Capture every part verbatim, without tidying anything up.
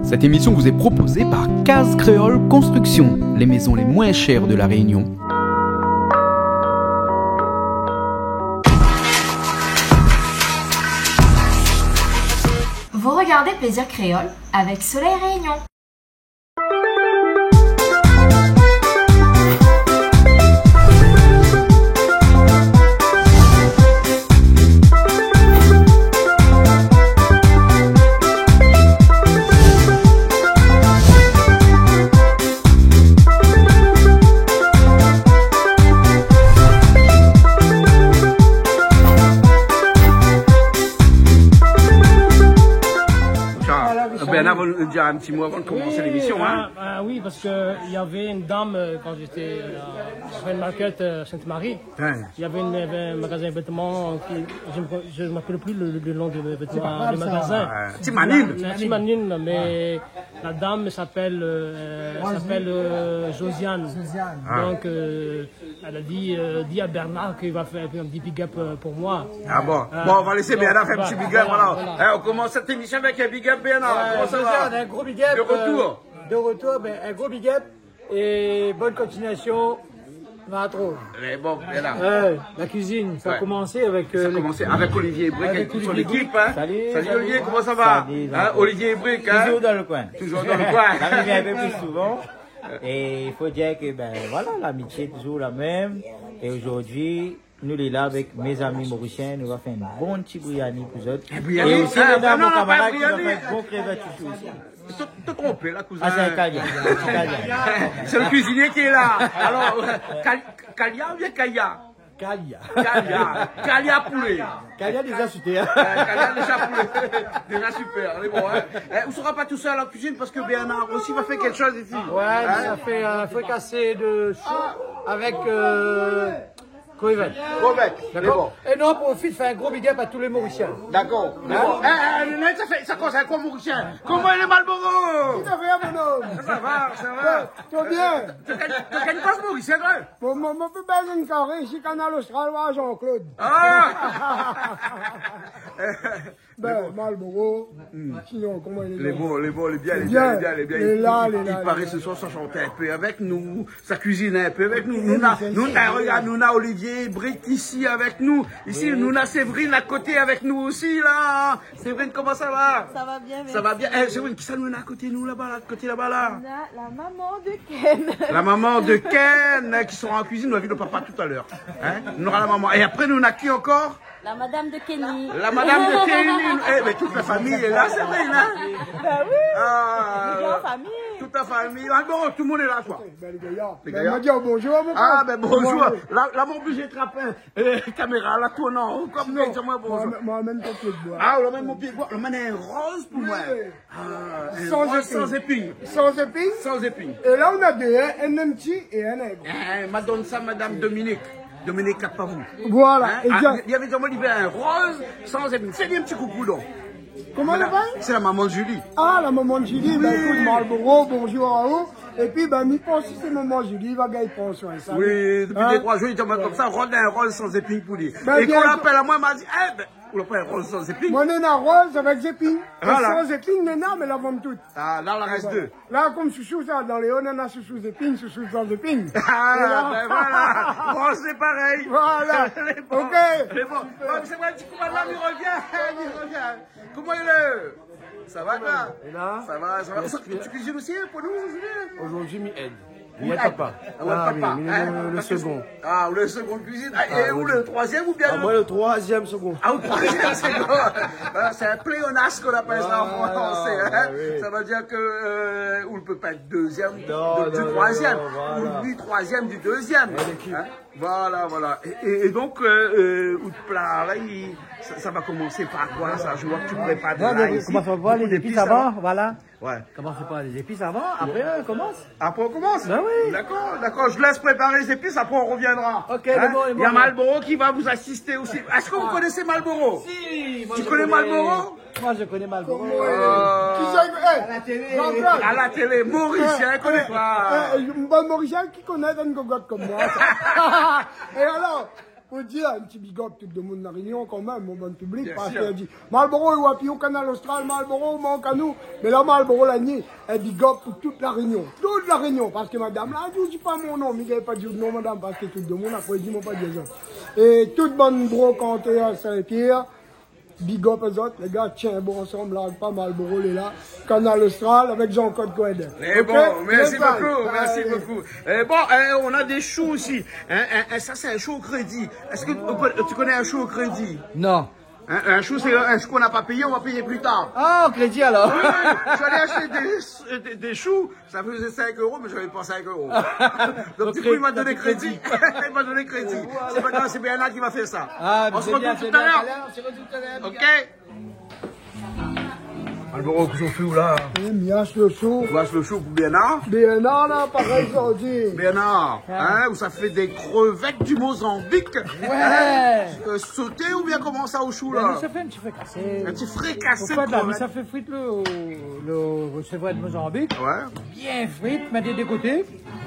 Cette émission vous est proposée par Case Créole Construction, les maisons les moins chères de La Réunion. Vous regardez Plaisir Créole avec Soleil Réunion. Voilà, Richard. Bernard va nous dire un petit mot avant de commencer l'émission, hein. Oui, ah, ah oui, parce que il y avait une dame, euh, quand j'étais, euh, à Rennes Market, euh, Sainte-Marie, il y avait une, un magasin de vêtements qui, je me, je me rappelle plus le, le nom du vêtement, du magasin. C'est pas grave, ça. Ouais. Timanine. La, la Timanine, mais la dame s'appelle, euh, s'appelle, euh, Josiane. Josiane. Ah. Donc, euh, elle a dit, euh, dis à Bernard qu'il va faire un petit big up, euh, pour moi. Ah bon. Euh, bon, on va laisser Bernard faire un petit big up, voilà, alors. Voilà. Hein, on commence cette émission avec un big up, Bernard. Ouais, Josiane, un gros big up, euh, de retour. De retour, ben, un gros big up. Et bonne continuation. Lé bon, lé la. Ouais, la cuisine, ça a commencé avec, euh, avec Olivier Brique et toute son équipe, hein. Salut, salut Olivier, comment ça va ? Salut, Olivier Brique, hein ? Toujours dans le coin. Toujours dans le coin. La revien un peu plus souvent. Et il faut dire que, ben, voilà, l'amitié est toujours la même. Et aujourd'hui, nou lé la avèk mes amis mauriciens, nou va fé in bon ti briani pou zot. É briani, é osi, ah, nou néna mon kamarad ki va fé in bon krevèt shoushou osi. Ou té tronp la, kouzin. Ah, sé in Kalia, sé in Kalia. Sé le kuizinié ki lé la. Alor, Kal-, Kalia oubien Kaya ? Kalia. Kalia. Kalia poulé. Kalia déza sité, hein. Ouais, Kalia déza poulé. Déza super, lé bon, hein. Eh, ou sera pas tout seul en cuisine parce que Bernard aussi va faire quelque chose ici. Ouais, sa fé, euh, frikassé de chou avec, euh, Krevèt. Krevèt, lé bon. Dakor ? É nou profit fé in gro big up a tout lé Morisien. Dakor. Lé bon. Eh, eh, lé, sa fé, sa konmans in kou Morisien. Koman i lé, Malboro ? Tout à fait, mon homme. Sa va, sa va. Ouais, tout bien. Ou gingn, ou gingn pa Morisien, koi ? Bon, mon, mon pé bézwin in karé isi, Kanal Austral, oir Jean-Claude. Ah ! Ben, Malboro, sinon, koman i lé ? Lé bon, lé bon, lé bien, lé bien, lé bien. Lé la, lé la. I paré se soir sa shant in pé avèk nou, sa kuizine in pé avèk nou. Nou na, nou na, regard, nou na Olivier Brique isi avèk nou. Isi, nou na Séverine a koté avèk nou osi, la. Séverine, koman sa va ? Sa va bien, mèrsi. Sa va bien. Eh, Séverine, kisa nou na a koté nou laba, la, koté laba, la ? Nou na la momon de Ken. La momon de Ken, eh, ki sera an kuizine, nou va oir le papa talèr. Hein ? Nou nora la momon. É apré, nou na ki ankor ? La madam de Kenny. La madam de Kenny. Eh, mé tout la fami lé la, sé vré, la. Ben oui. Ah, tout la fami. Tout la fami. Ah bon, tout le monde est là, quoi. Ben, lé gayar. Lé gayar. Ben, bonjour, mon frèr. Ah, ben, bonjour. Koman i lé ? La, la, mon oblizé trap in, euh, kaméra, la, tourn, non. Sinon, di amoin bonjour. Moin, moin, amenn mon pié d'boi. Ah, ou amenn mon pié d'boi. Ou amenn in roz pou moin. Oui. Ah, in roz san zépin. San zépin ? San zépin. É la, nou na dé, hein, in ti é in gro. Eh, madam sa, madam Dominique. Dominique Capavou. Voilà, exact. Hein ? Ah, li la di amoin li vé in roz san zépin. Fé ali in ti koukou, donk. Koman i apèl ? Sé la momon de Julie. Ah, la momon de Julie, ben, ékout, Malboro, bonjour à vous. Épi, ben, mi pans si sé momon Julie, va gingn pran soin sa. Oui, dopi dé, troi zour, li di amoin konmsa, rod in roz san zépin pou li. Ben, bien sûr. É kan li la apèl amoin, ma di, eh ben, ou la pran in roz san zépin. Moin néna roz avèk zépin. Voilà. É san zépin néna, mé la vann tout. Ah, la, la rès dé. La, konm shoushou sa, dan léo, néna shoushou zépin, shoushou san zépin. Ah, ben voilà. Bon, sé parèy. Voilà. Lé bon. OK. Lé bon. Bon, sé vré, ti kou, madam, li revien. Li revien. Koman i lé ? Sa va, koi ? Lé la. Sa va, sa va. Ou kuizine osi pou nou zordi ? Zordi, mi èd. Mi èd papa. Ah, ouais, papa. Ah oui, mi lé le, le second. Ah, le second kuizine. Ah, é ou le troizièm oubien le... Ah, moin le troizièm second. Ah, ou troizièm second. Ah, sé in pléonas k'on apèl sa an fransé, hein. Ah, oui. Sa i vé dir ke, euh, ou pé pa èt dezièm du troizièm. Non, non, non, non, voilà. Ou ni troizièm du dezièm. Ouais, lékip. Hein ? Voilà, voilà. É, é, é donk, euh, euh, out pla la, li, sa, sa va komansé par koi, sa ? Mi oi ke ou prépar de lay isi. Non, mé koman sa va, lé zépis avan, voilà. Ouais. Komansé par lé zépis avan, apré, euh, komans. Apré, on commence ? Ben oui. D'accord, d'accord. Je laisse préparer les épices, après on reviendra. OK, lé bon, lé bon. Hein ? Il y a Malboro qui va vous assister aussi. Est-ce que vous connaissez Malboro ? Si, moi je connais. Tu connais Malboro ? Moi, je connais Malboro. Koman, euh, kisa i, eh, à la télé. Jean-Claude. À la télé, Maurice, eh, hein, connais pas. Eh, eh, in bon Morisien ki koné in gogol konm moin. É alor, Fo dir in ti big up tout demoun La Rényon kanmèm, mon bann piblik, parské la di, Malboro, ou apiy o Kanal Austral, Malboro, mank anou. Mé la, Malboro la ni, in big up pou tout La Rényon. Tout La Rényon, parské madam la di, di pa mon non, mi gingn pa dir non, madam, parské tout demoun apré di, mon pa dir zot. É tout bann brokantèr Sin-Pièr, big up azot, lé gars, tienbo ansanm la, pa Malboro lé la. Kanal Austral avèk Jean-Claude Coindin. Eh bon, merci beaucoup, merci beaucoup. Eh bon, eh, on a des choux aussi. Hein, hein, hein, ça, c'est un chou au crédit. Est-ce que tu connais un chou au crédit ? Non. Hein, un chou, c'est un chou qu'on n'a pas payé, on va payer plus tard. Ah, au crédit alors. Oui, oui, je suis allé acheter des, des, des choux, ça faisait cinq euros, mais j'avais pas cinq euros. Donc, du coup, il m'a donné crédit. Il m'a donné crédit. C'est pas grave, c'est Bernard qui m'a fait ça. On se retrouve tout à l'heure. On se retrouve tout à l'heure. Ok. Alvaro, kosa ou fé la ? Eh, mi ash lo shou. Ou ash lo shou pou Bernard ? Bernard la, parèy zordi. Bernard, hein, ou sa fé des crevettes du Mozambique. Ouais. Hein ? Euh, sauté oubien koman sa, o shou la ? Ben, nou sa fé in ti frikasé. In ti frikasé de crevettes. An fèt la, nou sa fé frit lo, lo, lo sevrèt Mozambique. Ouais. Bien frit, mèt de koté.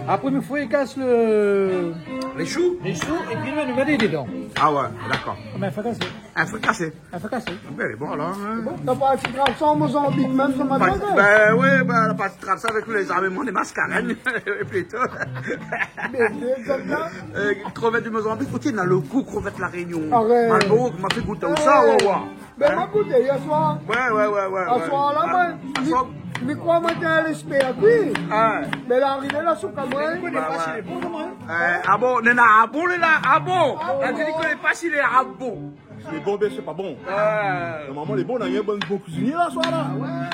Apré, nou frikas lo, les choux ? Les choux, épi nou mèt dedan. Ah ouais, d'accord. Mé frikasé. In frikasé. In frikasé. Ben, lé bon, alor, hein. Bon, la parti trap sa an Mozambique mèm, sa m'a... Ben oui, ben, la parti trap sa avèk lé zarmé, mon maskarèn, plito. Mé, mé, konmsa. Euh, crevette du Mozambique, ékout, na lo gou crevette La Rényon. Arèt. Malboro, ma fé gout sa, ouais, ouais. Ben, ma gouté yèr soir. Ouais, ouais, ouais, ouais. Aswar la, mi, mi kroi moin té lé spèr kui. Ah. Mé la arivé la, sou kamoin. Ouais, ouais. Euh, ah bon, néna, ah bon, lé la, ah bon. Ah bon. La di li koné pa si lé ah bon. Lé bon, ben, sé pa bon. Ah. Normalman, lé bon, na in bon kuizinié la, aswar la. Ah ouais.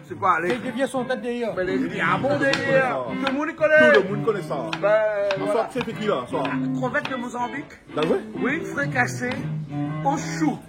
Sé koi, lé... Li dévié son tèt dèrièr. Ben, lé, li di, ah bon, dèrièr. Tout le monde i koné. Tout le monde i koné sa. Ben, voilà. Aswar, sé kui la, aswar. Crevette de Mozambique. D'accord. Oui, frikasé o shou.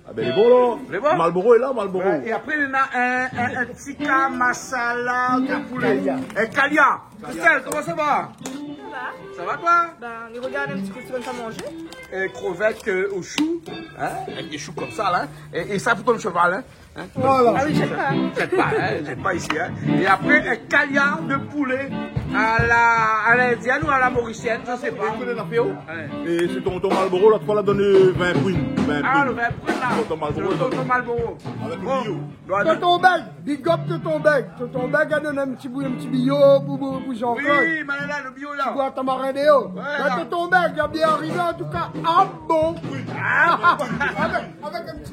Ah ben, lé bon, la. Lé bon. Malboro lé la, Malboro. Ouais, é apré, néna in, in, in tikka masala de poulé. Kalia. Eh, Kalia. Christelle, comment ça va ? Ça va ? Ça va, toi ? Ben, mi rogard in ti kou si ou sa manzé. Eh, crevette, euh, o shou, hein, avèk dé shou konmsa la, hein. É, é sa pou ton sheval, hein. Hein ? Voilà. Ah oui, j'aime pas. J'aime pas, hein, j'aime pas ici, hein. É apré, in kalia de poulé à la, à l'indienne ou à la mauricienne, je sais pas. Ou koné la fé, oh ? Ouais. É sé tonton Malboro, la foi, la donn vin prune. Vin prune. Ah, lo vin prune la. Tonton Malboro, tonton Malboro. Avèk lo biyo. Bon. Tonton Bèg, big up Tonton Bèg. Tonton Bèg la donn in ti bout, in ti biyo pou, pou, pou Jean-Claude. Oui, mé la, lo biyo la. Ti boi tamarin déor. Ouais, la. Tonton Bèg la bien arivé, an tou ka. Ah bon ? Oui. Ah. Avèk, avèk in ti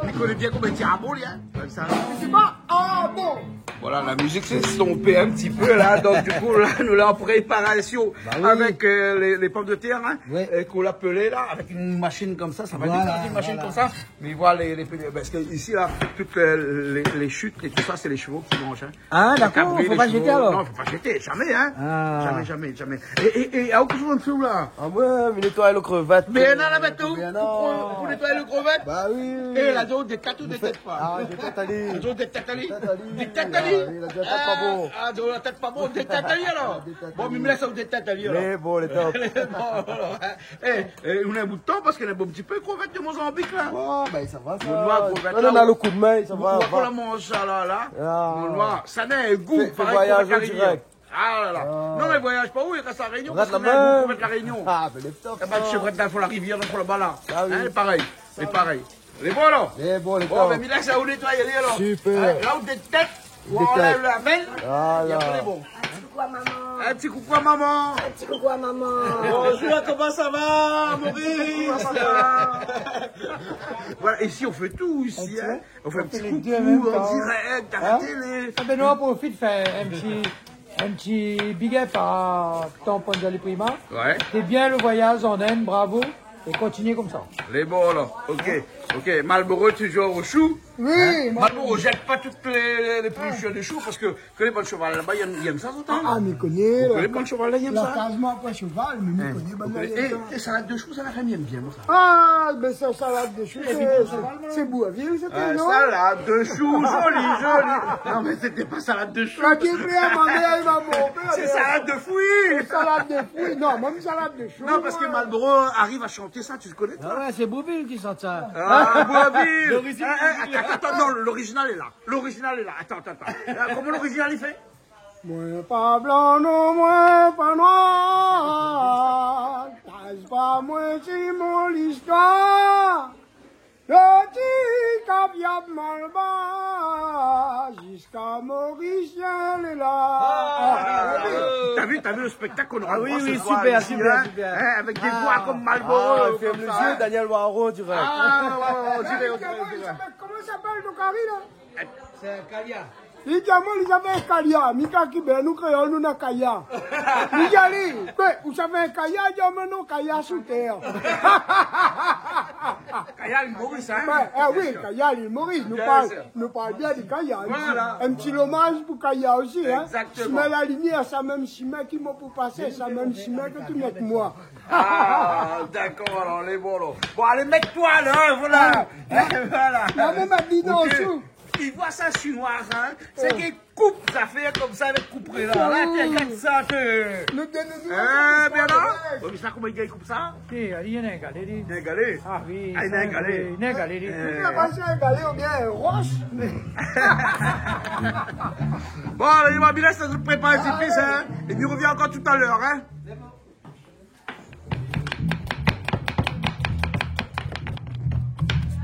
Li koné bien koman i di ah bon, li, hein, konmsa. Li di pa ah bon. Voilà, la musique s'est estompée un petit peu là, donc du coup, là, nou lé an préparasion avèk, euh, les, les pommes de terre, hein, euh, k'ou la pelé la, avèk in mashine konmsa, sa va vit, avèk in mashine konmsa. Mé voilà, les, les, parce que ici là, toutes les, les, les chutes et tout ça, c'est les chevaux qui mangent, hein. Ah, d'accord, fo pa zété alor. Non, fo pa zété, zamé, hein. Ah. Zamé, zamé, zamé. É, é, é, ah, kosa ou fé la ? Ah ouais, mi nétoy lo krevèt. Mé non, la mèt ou ? Pou, pou nétoy lo krevèt ? Bah oui. É la, dé tèt ou dé tèt pa ? Ah, dé tèt ali. Dé tèt ali. Dé tèt ali. Ah oui, la tèt pa bon. Ah, la tèt pa bon, dé tèt ali alor. Bon, mi lès aou dé tèt ali alor. Mé bon, lé top. Bon, voilà, hein. Eh, é, nou néna in bout tan parské nou néna in bon ti pé krevèt de Mozambique la. Oh, ben, sa va, sa. Mon noir, krevèt la, nou néna lo kou d'min, sa va. Ou la manz sa la, la. Ah. Mon noir, sa néna in gou, fé, fé parèy voyaz krevèt La Rényon. Ah la la. Ah. Non, mé voyaz pa ou, i rès La Rényon, parské nou néna in gou krevèt La Rényon. Ah, ben, lé top, sa. Eh ben, sé krevèt dan fon la rivièr, dan fon laba la. Ah oui. Hein, lé parèy. Lé parèy. Lé bon, alor ? Lé bon, lé bon. Bon, ben, mi lès aou nétoy ali alor. Super. Hein, la ou dé tèt. Dé tèt. Voilà, la mèn. Voilà. É apré, lé bon. Un petit coucou à maman. Un petit coucou à maman. Un petit coucou à maman. Bonjour, comment ça va, Maurice ? Comment ça va ? Voilà, ici, on fait tout, ici, hein. On fait un petit coucou en direct à la télé. Hein ? Ah ben, nou profit fé in ti, in ti big up à Tonton Panzali Prima. Ouais. Sé bien lo voyaz an Inde, bravo. É kontinié konmsa. Lé bon, alor. Ok, ok. Malboro toujour o shou. Oui, hein ? Malboro, zèt pa tout lé, lé, lé pélishèr de shou parské koné bann sheval laba, i èm, i èm sa, zot, hein ? Ah, ah, mi koné. Ou koné bann sheval la, i èm sa ? La kaz, moin, pa sheval, mé mi koné bann la, i èm sa. É, é salad de shou, sa la fé bien, bien, sa. Ah, mé sa, salad de shou, sé, sé Bourvil, sété, non ? Ouais, salad de shou, zoli, zoli. Non, mé sété pa salad de shou. La ki pli, mon pèr, li va monté. Sé salad de fruits. Sé salad de fruits. Non, mèm salad de shou. Non, parské Malboro i ariv a shanté sa, ou koné, toi ? Ah ouais, sé Bourvil ki shant sa. Ah, Bourvil. L'original. Eh, eh, atann, atann, non, l'original lé la. L'original lé la. Atann, atann, atann. Euh, koman l'original i fé ? Moin pa blan, non, moin pa noir. Sé pa moin, sé mon listoir. Doti Kaviab Malbar ziska Morisien lé la. Ah, ah, oui. T'as vu, t'as vu le spectacle qu'on aura droit ce soir ici, hein ? Ah oui, oui, super, super, super. Hein, avec des voix comme Malboro, comme ça, hein. Ah, au fur et à mesure, Daniel Waro, tu vois. Ah, ouais, ouais, ouais, on dirait, on dirait, on dirait. Comment il s'appelle, ton cari, là ? Sé Kalia. Li di amoin li sa fé Kalia, mi ka ki ben nou kréol nou na Kalia. Mi di ali, koué, ou sa fé Kalia, li di amoin non, Kalia sou tèr. Kalia, l'île Maurice, hein ? Ouais, ah oui, Kalia, l'île Maurice. Nou parl, nou parl bien de Kalia. Voilà. Un petit hommage pour Kalia aussi, hein. Exactement. Simin la limièr, sa mèm simin ki moin pou pasé, sa mèm simin ke tout nèt moin. Ah, d'accord, alors, les bons, alors. Bon, allez, mets-toi là, hein, voilà. Ah. Voilà. La mèm abidon. Ok. Li voi sa chinois, hein. Sé ki koup zafèr konmsa avèk koupré la. La, tiens, regarde ça, te. Nou done nou. Hein, bien là ? Ouais, mais ça, comment il koup ça ? Li, li néna galé, li. Néna galé ? Ah oui, li néna galé, li. Li néna galé, li. Euh. Li néna pa galé oubien rosh. Bon, alé, ma bèl, sa, je prépare les épices, hein. Et puis, on revient encore tout à l'heure, hein.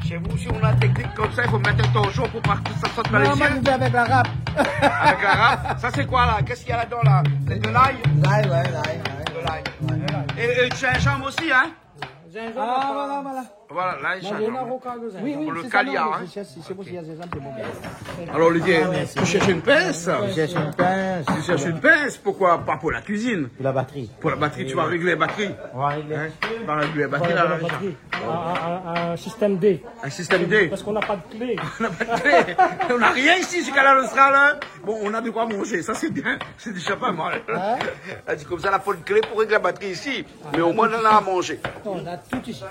Chez vous aussi, on a une technique comme ça, il faut mettre un torchon pour pas que ça saute dans les yeux. Non, moi, je fais avec la râpe. Avec la râpe. Ça, c'est quoi, là ? Qu'est-ce qu'il y a là-dedans, là ? C'est de l'ail ? L'ail, ouais, l'ail, l'ail. De l'ail. Ouais. Et, et du gingembre aussi, hein ? Gingembre, ah, voilà, voilà. Voilà, là, il change. Oui, oui, c'est ça, non, mais je cherche, c'est bon, il y a gingembre, c'est bon. Pour le Kalia, hein. Alors, Olivier, tu cherches une pince ? Je cherche une pince. Tu cherches une pince, pourquoi ? Pas pour la cuisine. Pour la batterie. Pour la batterie, tu vas régler la batterie. On va régler. Hein ? On va régler la batterie, là, là, déjà. Voilà, la batterie. Un, un, un, un système D. Un système D. Parce qu'on n'a pas de clé. On n'a pas de clé. On n'a rien ici, sur Kanal Austral, hein. Bon, on a de quoi manger, ça, c'est bien. C'est déjà pas mal. Hein ? Elle dit comme ça, la pointe clé pour régler la batterie ici. Mais au moins, on a à manger. Non, on a tout ici.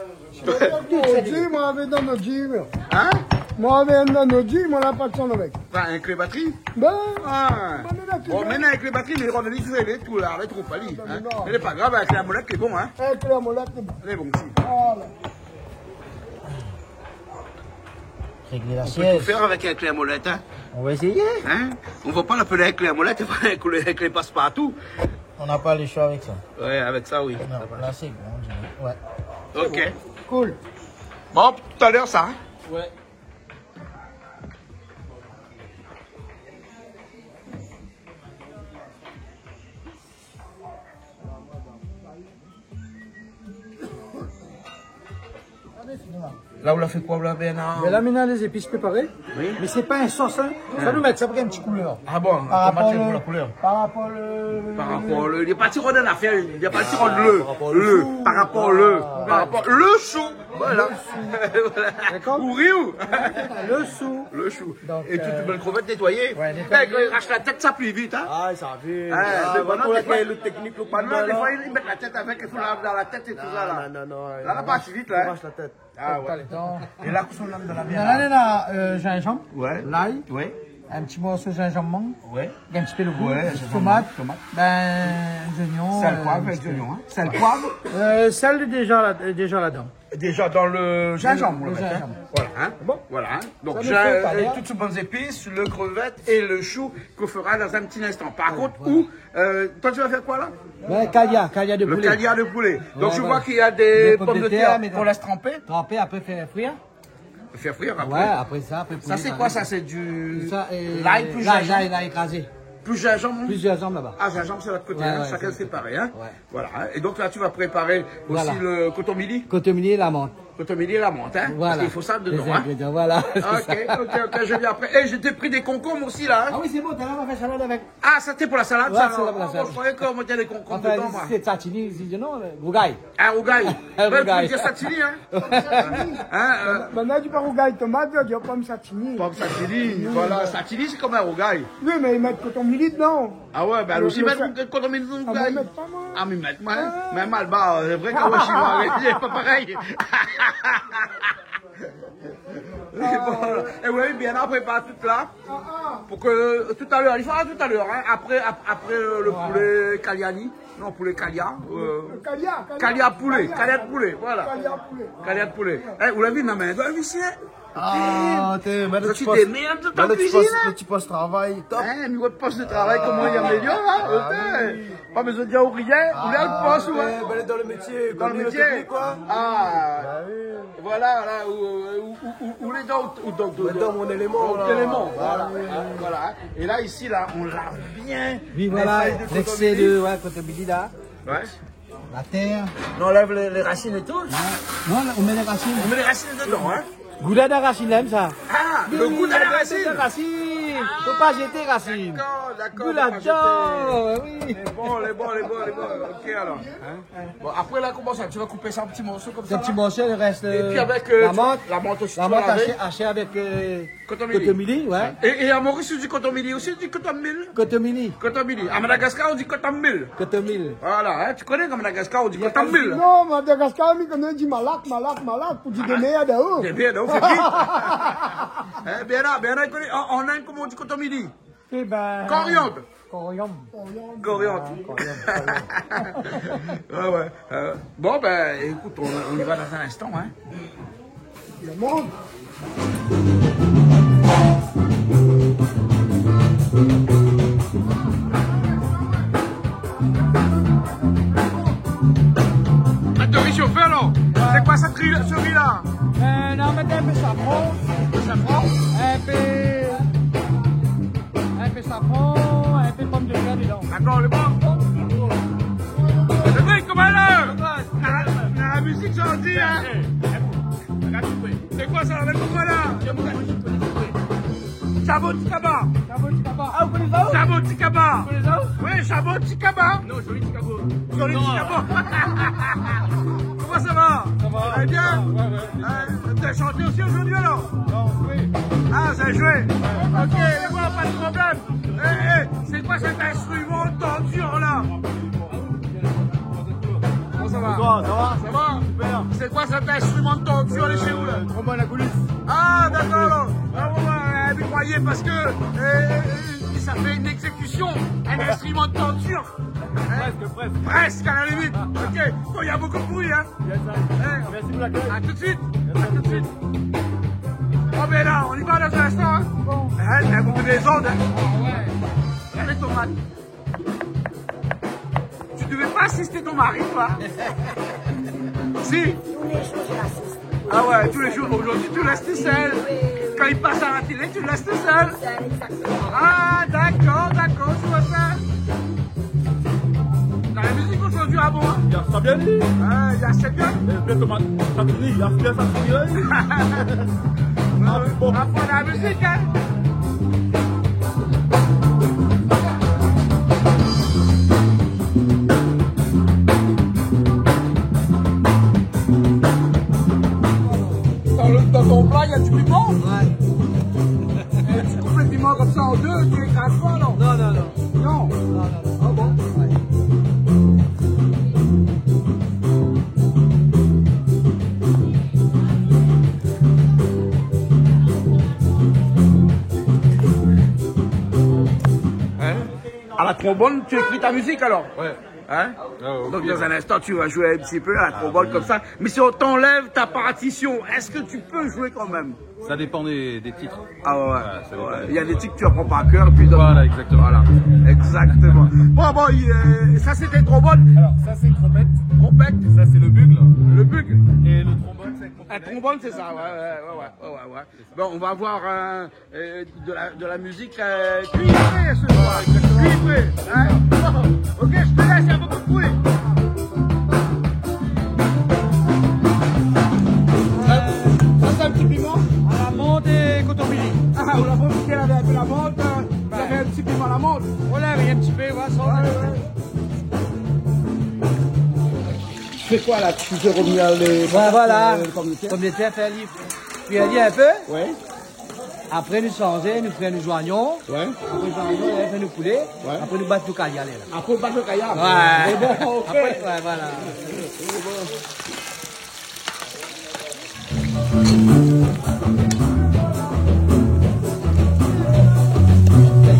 Tout, tout, c'est dit. Moin, avèk dan nout djim. Hein ? Moin, avèk dan nout djim, moin la pa d'sann avèk. Pas un clé batterie ? Ben, ah. Bon, maintenant, avec les batteries, les Renault, ils sont tout là, les troupes, allez, hein. Non, non. Mais c'est pas grave, avec la molette, c'est bon, hein. Avec la molette, c'est bon. C'est bon, si. Voilà. Régler la siège. On peut tout faire avec un clé à molette, hein. On va essayer. Hein ? On va pas l'appeler un clé à molette, un clé, un clé passe-partout. On n'a pas le choix avec ça. Ouais, avec ça, oui. Non, là, c'est bon, on dirait. Ouais. Ok. Cool. Bon, tout à l'heure, ça, hein ? Ouais. La, ou la fé koi, la, Bernard ? Mé la, mi néna lé zépis préparé. Oui. Mé sé pa in sos, in. Sa nou mèt sa pou in ti koulèr. Ah bon, par rapor le, par rapor le, li la pa ti rod in afèr, li la pa ti rod le, par rapor le, par rapor le shou. Voilà. Dakor ? Ou ri ou ? Le shou. Le shou. Donk, é tout, euh, bèl krévèt nétoiyé. Ouais, nétoiyé. É kan i rash la tèt, sa pli vit, in ? Ah, sa vit. Ah, mé voilà, défoi, le teknik, le pa, non, défoi, i mèt la tèt avèk, i fo lav dan la tèt é tout sa, la. Non, non, non, la, la pa si vit, la, in ? I rash la tèt. Ah, ouais. É la, kosa ou la mèt dan la viann, la ? La, la, euh, zinzanm, ouais, lay, ouais, in ti morso zinzanm, ouais, in ti pé le gou, ouais, zinzanm, tomat, tomat, bin, zoignon, sèl, euh, poiv, in ti pé zoignon, in. Sèl, poiv. Euh, sèl lé déza la, déza ladan. Déza dan le zinzanm, le zinzanm. Voilà, in. Bon. Voilà, in. Donk, sa nou fé, é tout bann zépis, le krévèt é le shou ke ou fera dan in ti instan. Par kont, ou, euh, toi, tu vas faire quoi, là ? Ouais, kalia, kalia de poulé. Le kalia de poulé. Ouais, voilà. Donc, je vois qu'il y a des pommes de terre qu'on laisse tremper. Tremper, après faire frire. Faire frire après. Ouais, après ça, après poulé, ça, c'est quoi, ça ? C'est du, ça, euh, l'ail, lay, lay écrasé. Plus zinzanm, in ? Plus zinzanm laba. Ah, zinzanm, c'est de l'autre côté, in. Ouais, ouais, chacun séparé, in. Ouais. Voilà, in. Et donc là, tu vas préparer aussi le kotomili ? Kotomili et la menthe. Kotomili et la menthe, in. Voilà. Parce qu'il faut ça dedans, in. Les ingrédients, voilà, c'est ça. Ok, ok, ok, je viens après. Eh, j'ai pris des concombres aussi, là, in. Ah oui, c'est bon, t'as la salade avec. Ah, ça, c'était pour la salade, ça, alors. Ouais, c'est pour la salade. Oh, je croyais qu'on mettait les concombres dedans, moi. Enfin, c'est satini, je dis non, le rougail. Ah, rougail. Rougail. Ouais, tu peux dire satini, in. Satini. In, euh. Banna i di pa rougay tomat, i di pom satini. Pom satini, voilà, satini, c'est comme un rougail. Oui, mé i mèt kotomili dedan. Ah ouais, bin, le, aussi, le, mèt kotomili dedan, ah, rougail. Mé mèt pa, moin. Ah, mé mèt, moin, in. Ah. Mé Malbar, sé vré ke moin, je suis, c'est pas pareil. Bon, é oui, bien, on prépare tout là. Pou ke, euh, tout à l'heure, i fera tout à l'heure, in, après, ap-, après, euh, le poulet Kaliani. Non, poulet Kalia, euh, Kalia, Kalia, Kalia poulet, Kalia. Kalia de poulet, voilà. Kalia poulet. Kalia de poulet. Eh, ou la vi, non, mé, ou la vi, sé Ah, té, mé lo ti pos, mé lo ti pos, lo ti pos travay, top. Hein, nout pos de travay, koman i amélior, hein, té. Pa bezoin dir rien, ou la lo pos, ouais. Ah, ben, dan lo métié, dan lo métié, technique, quoi. Ah. Bah oui. Voilà, là, ou, ou, ou, ou, ou lé dan, ou dan, dan mon éléman, voilà. Voilà. Et là, ici, là, on lave bien. Oui, voilà, l'excès de, ouais, kotomili, là. Ouais. La tèr. On enlève les, les racines et tout. Ouais. Non, là, on met les racines. On met les racines dedans, hein. Gouda dan rasine, sa. Ah, le gout de la racine. Fo pa zété rasine. D'accord, d'accord, faut pas jeter. Gouda dan, oui. Lé bon, lé bon, lé bon, lé bon. Ok, alors. Hein ? Bon, après, là, comment ça ? Tu vas couper ça en petits morceaux comme ça, là ? Des petits morceaux, le reste, euh, la menthe, la menthe aussi, tu vas laver. La menthe hachée, hachée avec, euh, Kotomili. Kotomili, ouais. Et, et à Maurice, tu dis kotomili aussi, tu dis kotomil ? Kotomili. Kotomili. À Madagascar, on dit kotomil. Kotomil. Voilà, hein, tu connais qu'à Madagascar, on dit kotomil. Non, Madagascar, mi koné, di malak, malak, malak, pou di de merde, oh. De merde, oh, c'est qui ? Hein, Bernard, Bernard, il connaît. En, en Inde, comment on dit kotomili ? Eh ben, coriandre. Coriandre. Coriandre. Ah, coriandre, coriandre. Ouais, ouais. Euh, bon, ben, écoute, on, on y va dans un instant, hein. Le monde. Mèt de ri shofé, alor. C'est quoi cette ri-, ce riz-là ? Euh, on va mettre un peu de safran. De safran ? Un peu Un pé safran, in pé pomdetèr dedan. D'accord, lé bon. Lé bon, koman la ? Na, na la mizik, sa i di, hein. Sé koi sa, avèk koi la ? Shabo Tikaba. Shabo Tikaba. Ah, ou koné sa, ou ? Shabo Tikaba. Ou koné sa, ou ? Oui, Shabo Tikaba. Non, Joli Tikabo. Joli Tikabo. Koman sa va ? Sa va. Très bien. Ouais, ouais. Euh, t'as chanté aussi aujourd'hui, alors ? Non, oui. Ah, sa i zoué. Ok, lé bon, pas de problème. Eh, eh, c'est quoi cet instrument tendu, là ? Comment ça va ? Bonsoir, ça va ? Ça va ? Super. C'est quoi cet instrument tendu, là, chez vous, là ? Euh, trombone à coulisse. Ah, d'accord, alors. Ah, ouais, ouais, ouais, vous croyez, parce que, euh, euh, ça fait une exécution, un instrument de tendu. Hein ? Presque, presque. Presque, à la limite. Ah. Ok. Bon, il y a beaucoup de bruit, hein. Yes, sir. Hein ? Merci pour l'accueil. À tout de suite. Merci. À tout de suite. Oh, ben là, on y va dans un instant, hein. Bon. Hein, c'est un peu désordre, hein. Ah ouais. Regarde les tomates. Tu devais pas assister ton mari, toi. Si. Tous les jours, je l'assiste. Ah ouais, tous les jours. Aujourd'hui, tu laisses tout seul. Oui, oui, oui. Quand il passe à la télé, tu le laisses tout seul. Tout seul, exactement. Ah, d'accord, d'accord, je vois ça. T'as la musique aujourd'hui, ah bon ? Il y a Fabiani. Ah, il y a Fabiani. Et puis, comment, Santini, il y a Fabiani, Santini, là. Ah, bon. Ah, faut la musique, hein. Dans le, dans ton plat, il y a du piment ? Ouais. Et tu coupes le piment comme ça en deux, tu écrases pas, non ? Non, non, non. Non ? Non, non, non. Ah bon ? Ouais. Hein ? À la trombone, tu écris ta musique alors ? Ouais. Hein ? Ah, ok. Donc, dans un instant, tu vas jouer un petit peu à la trombone comme ça. Ah, oui. Mais si on t'enlève ta partition, est-ce que tu peux jouer quand même ? Ça dépend des, des titres. Ah ouais, ouais. Ouais, ça dépend des titres. Il y a des titres que tu apprends par cœur, puis d'autres. Voilà, exactement. Voilà, exactement. Bon, bon, il, euh, ça, c'était trombone. Alors, ça, c'est trompette. Trompette. Ça, c'est le bugle. Le bugle. Et le trombone, c'est avec mon collègue. Un trombone, c'est ça, ouais, ouais. Bon, on va voir, euh, euh, de la, de la musique, euh, cuivrée ce soir. Cuivrée, hein ? Bon, ok, je te laisse, il y a beaucoup de bruit. Euh, ça, c'est un petit piment ? À la menthe et kotomili. Ah, on l'a pas piqué, là, avec la menthe, euh, ça fait un petit piment à la menthe. Voilà, mais un petit peu, voilà, ça, on a... Ouais, ouais. Tu fais quoi, là ? Tu fais revenir les, ouais, voilà, euh, les pommes de terre ? Pommes de terre, fé ali, kui ali in pé. Ouais. Apré, nou sanz, nou fé nou zoignon. Ouais. Apré, zoignon, nou fé nou poulé. Ouais. Apré, nou bat nou kaya, la. Apré, nou bat nou kaya. Ouais. Mé bon, ok. Apré, ouais, voilà.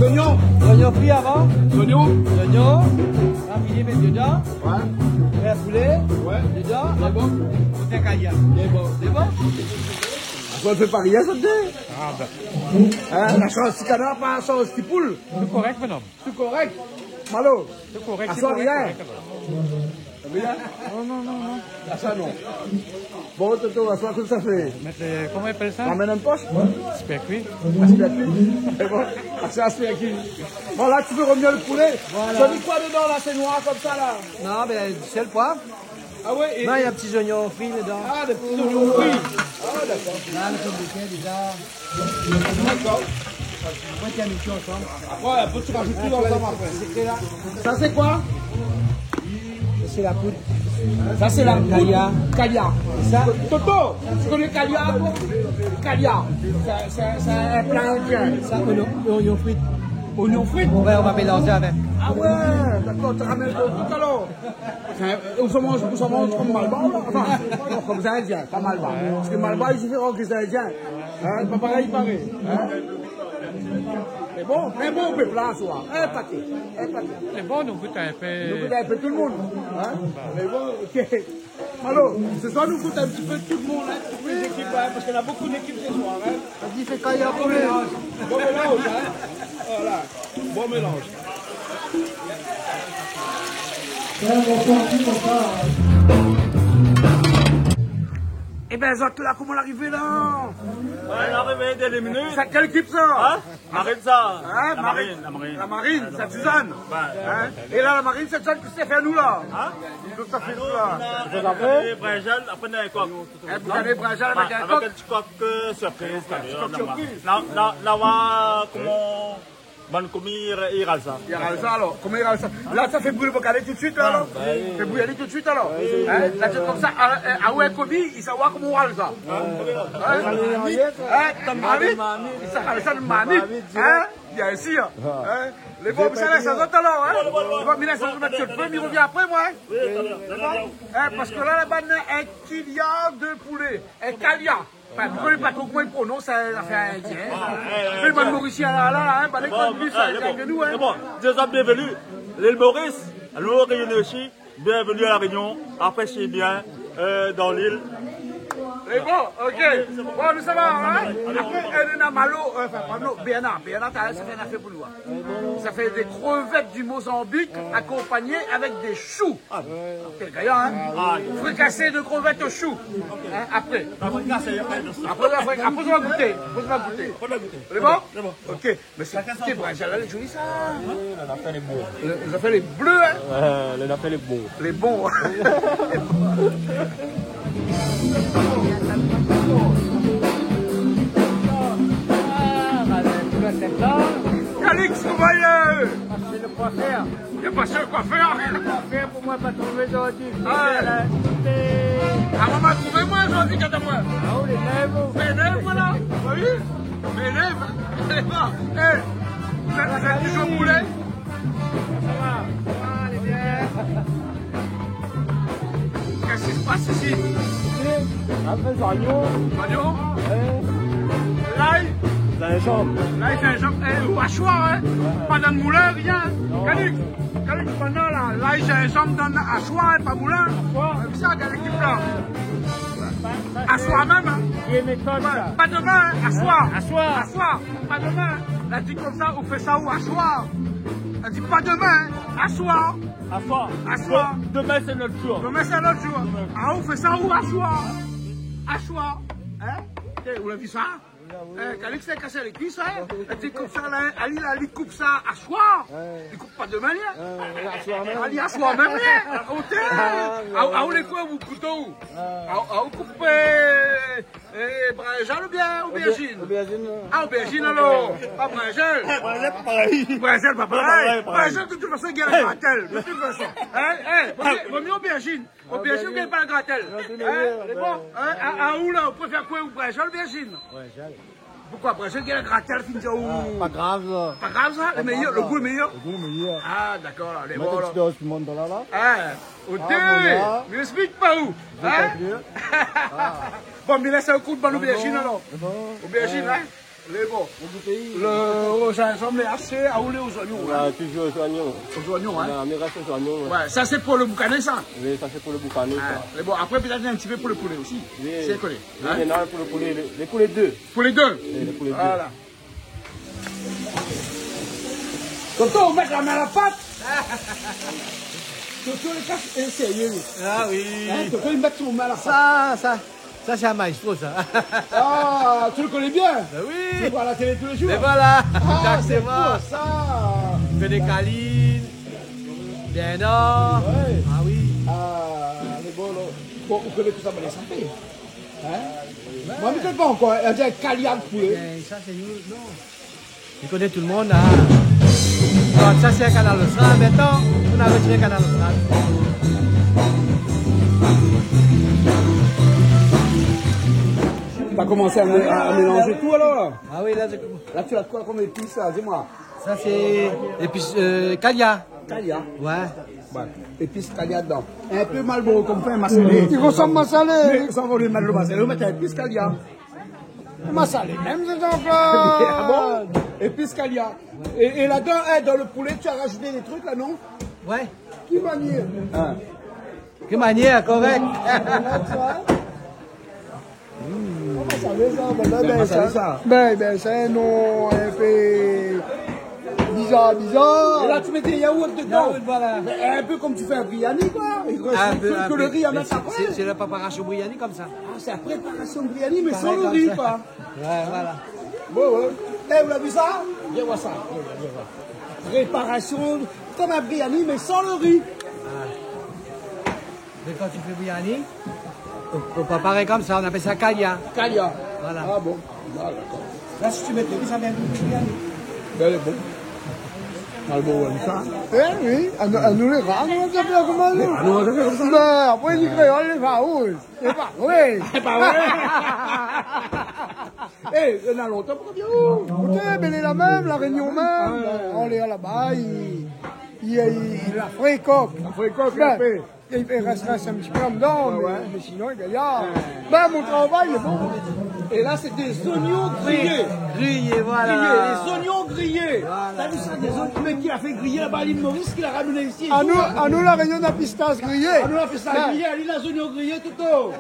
Zoignon. Zoignon fri avan. Zoignon. Zoignon. Rapidé, mèt dedan. Ouais. Fé poulé. Ouais. Dedan. Lé bon. Fé kaya. Lé bon. Lé bon. Bon, fé pa rien, sa té. Ah, ben. Hein, la shoz ti kanar, pa la shoz ti poul. Tout korèk, mon homme. Tout korèk. Malo. Tout korèk, aswar, tout korèk, rien. Korèk, alor. Bien ? Non, non, non, non. Ah, sa, non. Bon, Toto, aswar, kosa ou fé ? Mèt le, koman i apèl sa ? Ramèn in posh ? Aspèrkui. Aspèrkui. Sé bon. Ah, sé aspèrkui. Bon, la, ou fé revenir le poulé. Voilà. Ou la mis koi dedan, la ? Sé noir konmsa, la. Non, ben, du sèl, poiv. Ah ouais, é... Non, néna ti zoignon fri dedan. Ah, dé ti zoignon fri. Ah, dakor. La, le pomdetèr, déza. Dakor. Apré, ou mèt tout ansanm. Apré, ou rajout tout ansanm apré. Sé la. Sa, sé koi ? Sa, sé la poud. Sa, sé la poud. Kalia. Kalia. Sa. Toto, ou koné kalia, toi ? Kalia. Sé, sé, sé in pla indien. Sa, oignon, oignon frit. Oignon frit ? Ouais, ou va mélanzé avèk. Ah ouais, dakor, ou ramèn le gou, alor. Anfin, euh, ou sa manz, ou sa manz konm malbar, la. Anfin, non, konm zindien, pa malbar. Parske malbar, i fé rant zindien. Hein, pa parèy, i paré. Hein ? Mé bon, mé bon, ou pé pla, soi. In paké, in paké. Mé bon, nou gout in pé. Nou gout in pé tout le moun. Hein ? Mé bon, ok. Alor, sé swar nou gout in ti pé tout le moun, hein, tout lé zékip, hein, parske néna bonpé d'ékip sé swar, hein. Vas-y, fais quand il y a... Bon mélanz, bon mélanz, hein. Voilà, bon mélanz. Fais un morceau un petit comme ça, hein. Ében, zot la, koman la arivé la ? Ouais, la arivé dèrnié minit. Sé kèl ékip sa ? Hein ? Marine sa. Hein, la marine, la marine. La marine, Sainte-Suzanne. Ouais. Hein ? É la, la marine Sainte-Suzanne, kosa i fé anou la ? Hein ? Kosa i fé anou la ? Brinzèl, apré, nou néna in kok. Hein, boukané brinzèl avèk in kok. Avèk in ti kok, euh, sirpriz, in ti kok sirpriz. La, la, la, oir koman bann komi i, i ral sa. I ral sa, alor. Koman i ral sa ? La, sa fé bouyi le boukané tout de suite, la, alor ? Ah, bah oui. Fé bouyi ali tout de suite, alor. Oui. Hein ? La, sé konmsa, ah, euh, ah ouais, komi, i sa oir koman ou ral sa. Hein ? Hein ? Dann marmit. Dann marmit. I sa ral sa dann marmit. Marmit dirèk. Hein ? Bien sir. Ah. Hein ? Lé bon, mi sa lès azot alor, hein ? Bon, mi lès azot mèt su le fé, mi revien apré, moin, hein ? Oui, tout à l'heure. Lé bon ? Hein, parske la, la bann, in kilia de poulé. In kalia. Anfin, mi koné pa tro koman i prononss, sa, zafèr indien, sa. Ah, ouais, ouais. Mé bann Morisien la, la, la, hein, bann lé bon, konn sa, alé, lé bon. Lé bon, déza, bienvenue. L'île Maurice, nou, Réunion osi. Bienvenue à La Réunion, aprésiyé bien, euh, dan lil. Lé bon, ok. Bon, nou sava, hein ? Apré, euh, nou néna Malo, euh, anfin, pa Malo, Bernard. Bernard, talèr, sa fé in afèr pou nou, hein. Sa fé dé krevèt du Mozambique akonpagné avèk dé shou. Ah, ouais. Kèl gayar, hein ? Ah, ouais. Frikasé de krevèt o shou. Ok. Hein, apré. Apré, apré, apré, nou va gouté. Apré, nou va gouté. Lé bon ? Lé bon. Ok. Mé sé, shakinn son tour. Brinzèl la, lé zoli sa. Oui, le lapin lé bon. Le, le lapin lé blé, hein. Ouais, le lapin lé bon. Lé bon. Ah, bah, ben, tu vois, c'est ça. Calix, koman i lé ? Ah, c'est le coiffeur. Lé pa sèl koifèr. Koifèr pou moin, pa trouvé zordi. Ah. Sé la, sé... Ah, moin, ma trouvé, moin, zordi, kat a moin. Ah, ou lé nèrv. Mé nèrv, voilà. Ou la vu ? Mé nèrv. Alé, va. Eh, zot, zot lé toujour boulé ? Sa va. Sa va, lé bien. Kosa i spas isi ? Apré, zoignon. Zoignon ? Ouais. Lay ? Zinzanm. Lay, zinzanm. Eh, ou ashoir, hein ? Ouais. Pa dann moulin, rien. Non. Calix. Kan li di banna la, lay, zinzanm dann ashoir, pa moulin. Ashoir. Mèm sa, gard lékip la. Ashoir mèm, hein. Vié métod, sa. Pa domin, hein, ashoir. Ashoir. Ashoir, pa domin. La di konmsa, ou fé sa ou ashoir. La di pa domin, hein, ashoir. Ashoir. Ashoir. Do-, domin, sé not zour. Domin, sé not zour. Domin. Ah, ou fé sa ou ashoir. Ashoir. Hein ? Té, ou la vi sa ? Eh, Calix la kas lé kuis, hein ? Li di konmsa la, ali la, li koup sa ashoir. Ouais. Li koup pa domin, li, hein ? Ouais, ashoir mèm. Ali, ashoir mèm, li, hein ? Oté ! Ah, ouais. Ah, ou lé koué, ou kouto ? Ah. Ah, ah, ou koup, eh, eh, brinzèl oubien obèrzine ? Obèrzine, ouais. Ah, obèrzine alor, pa brinzèl. Brinzèl, parèy. Brinzèl, pa parèy. Parèy, parèy. Brinzèl, de tout fason, i gingn la gratèl, de tout fason. Hein, hein, vo mié, vo mié obèrzine. Obèrzine, obèrzine, gingn pa la gratèl. Hein, obèrzine, lé bon, hein, a, a ou la, ou préfèr koué, ou brinzèl, obèrzine ? Brinzèl. Poukoué ? Brinzèl i gingn la gratèl, fine di aou. Ah, pa grav, sa. Pa grav, sa ? Pa grav, sa. Lé méyèr, le gou lé méyèr. Le gou lé méyèr. Ah, dakor, la, lé bon, la. Mèt in ti dose piman dedan la, la. Hein, oté. Ah, bon, la. Mé esplik pa ou. Hein ? Ah. Bon, mé la, sé in kou d'bann obèrzine, alor. Lé bon. Obèrzine, hein ? Lé bon. Lo zinzanm lé ashé, a ou lé o zoignon, in ? Toujour o zoignon. O zoignon, in ? Mi rès o zoignon, oué. Oué, sa sé pou lo boukané, sa ? Oui, sa sé pou lo boukané, sa. Mé bon, apré, pétèt in ti pé pou lo poulé osi. Oui. Sé kolé, in ? Oui, mé non, pou lo poulé, lé, lé pou lé dé. Pou lé dé. Oui, lé pou lé dé. Voilà. Toto, ou mèt la min a la pat. Toto lé kas, é sérié, li. A oui. In, Toto, li mèt son min a la pat. Sa, sa, sa sé in maestro, sa. A, ou koné bien. Bin oui. Ou voi a la télé tou lé jour. Mé voilà. A, sé pou sa. Exactement. Fé dé kalin. Bien, non. Oué. A oui. A, lé bon, non. Bon, ou koné tout sa, mé sa fé. In ? Moin, mi koné pa ankor, in, in kalia pou... Bin, sa, sé nou, non. Mi koné tout lo moun, in. Bon, sa, sé in Kanal Austral. Mintnan, nou la rotiré Kanal Austral. Ou la komans a, a mélanzé tout, alor, la ? A oui, la, sé... La, ou la koi kom épis, la ? Di amoin. Sa, sé épis, eu, kalia. Kalia. Oué. Oué. Épis kalia dedan. In pé Malboro, konm fé in masalé. I rosanm masalé. Mé sa, ou vé mèt lo masalé, ou mèt épis kalia. Masalé mèm, sé ankor. A bon ? Épis kalia. É, é ladan, é, dan lo poulé, ou la rajout dé truk la, non ? Oué. Ki manièr ? In. Ki manièr, korèk. Voilà, sa. Koman sa, mé sa, bin, bin, sa, bin, bin, sé in non in pé bizar, bizar. É la, ou mèt yaourt dedan. Yaourt, voilà. Mé in pé konm ou fé in briani, koi. I rès in pé, ke lo ri, mé sé, sé, sé la préparasion briani konmsa. A, sé la préparasion briani, mé san lo ri, koi. Parèy konmsa. Oué, voilà. Bon, oué. É, ou la vi sa ? Vien voir sa. Vien voir, vien voir. Préparasion konm in briani, mé san lo ri. A. Mé kan ou fé briani, ou, ou prépar konmsa, nou apèl sa kalia. Kalia. Voilà. A bon. A, dakor. La, si ou mèt lo ri, sa i fé in gou briani. Bin, lé bon. Malboro, konmsa. É oui, anou, anou lé rar, nou, nou fé konmsa, nou. A, nou, nou fé konmsa. Bin, apré, lé kréol, lé faroush. Sé pa vré. Sé pa vré. É, néna lontan, pou di, o. Koté, bin, lé la mèm, La Rényon mèm. A oué. Alé, laba, i, i, i, la frékok. La frékok, bin, in pé. I rès, rès in ti pé andan, mé, mé sinon, lé gayar. Bin, mon travay lé bon. É la, sé dé zoignon griyé. Griyé, voilà. Griyé, lé zoignon griyé. Voilà. Ou la vi sa, dé zoignon, mé ki la fé griyé laba, a Lil Moris, ki la ramèn isi ? Anou, anou, La Rényon, na pistas griyé. Anou, na pistas griyé, ali, na zoignon griyé, Toto.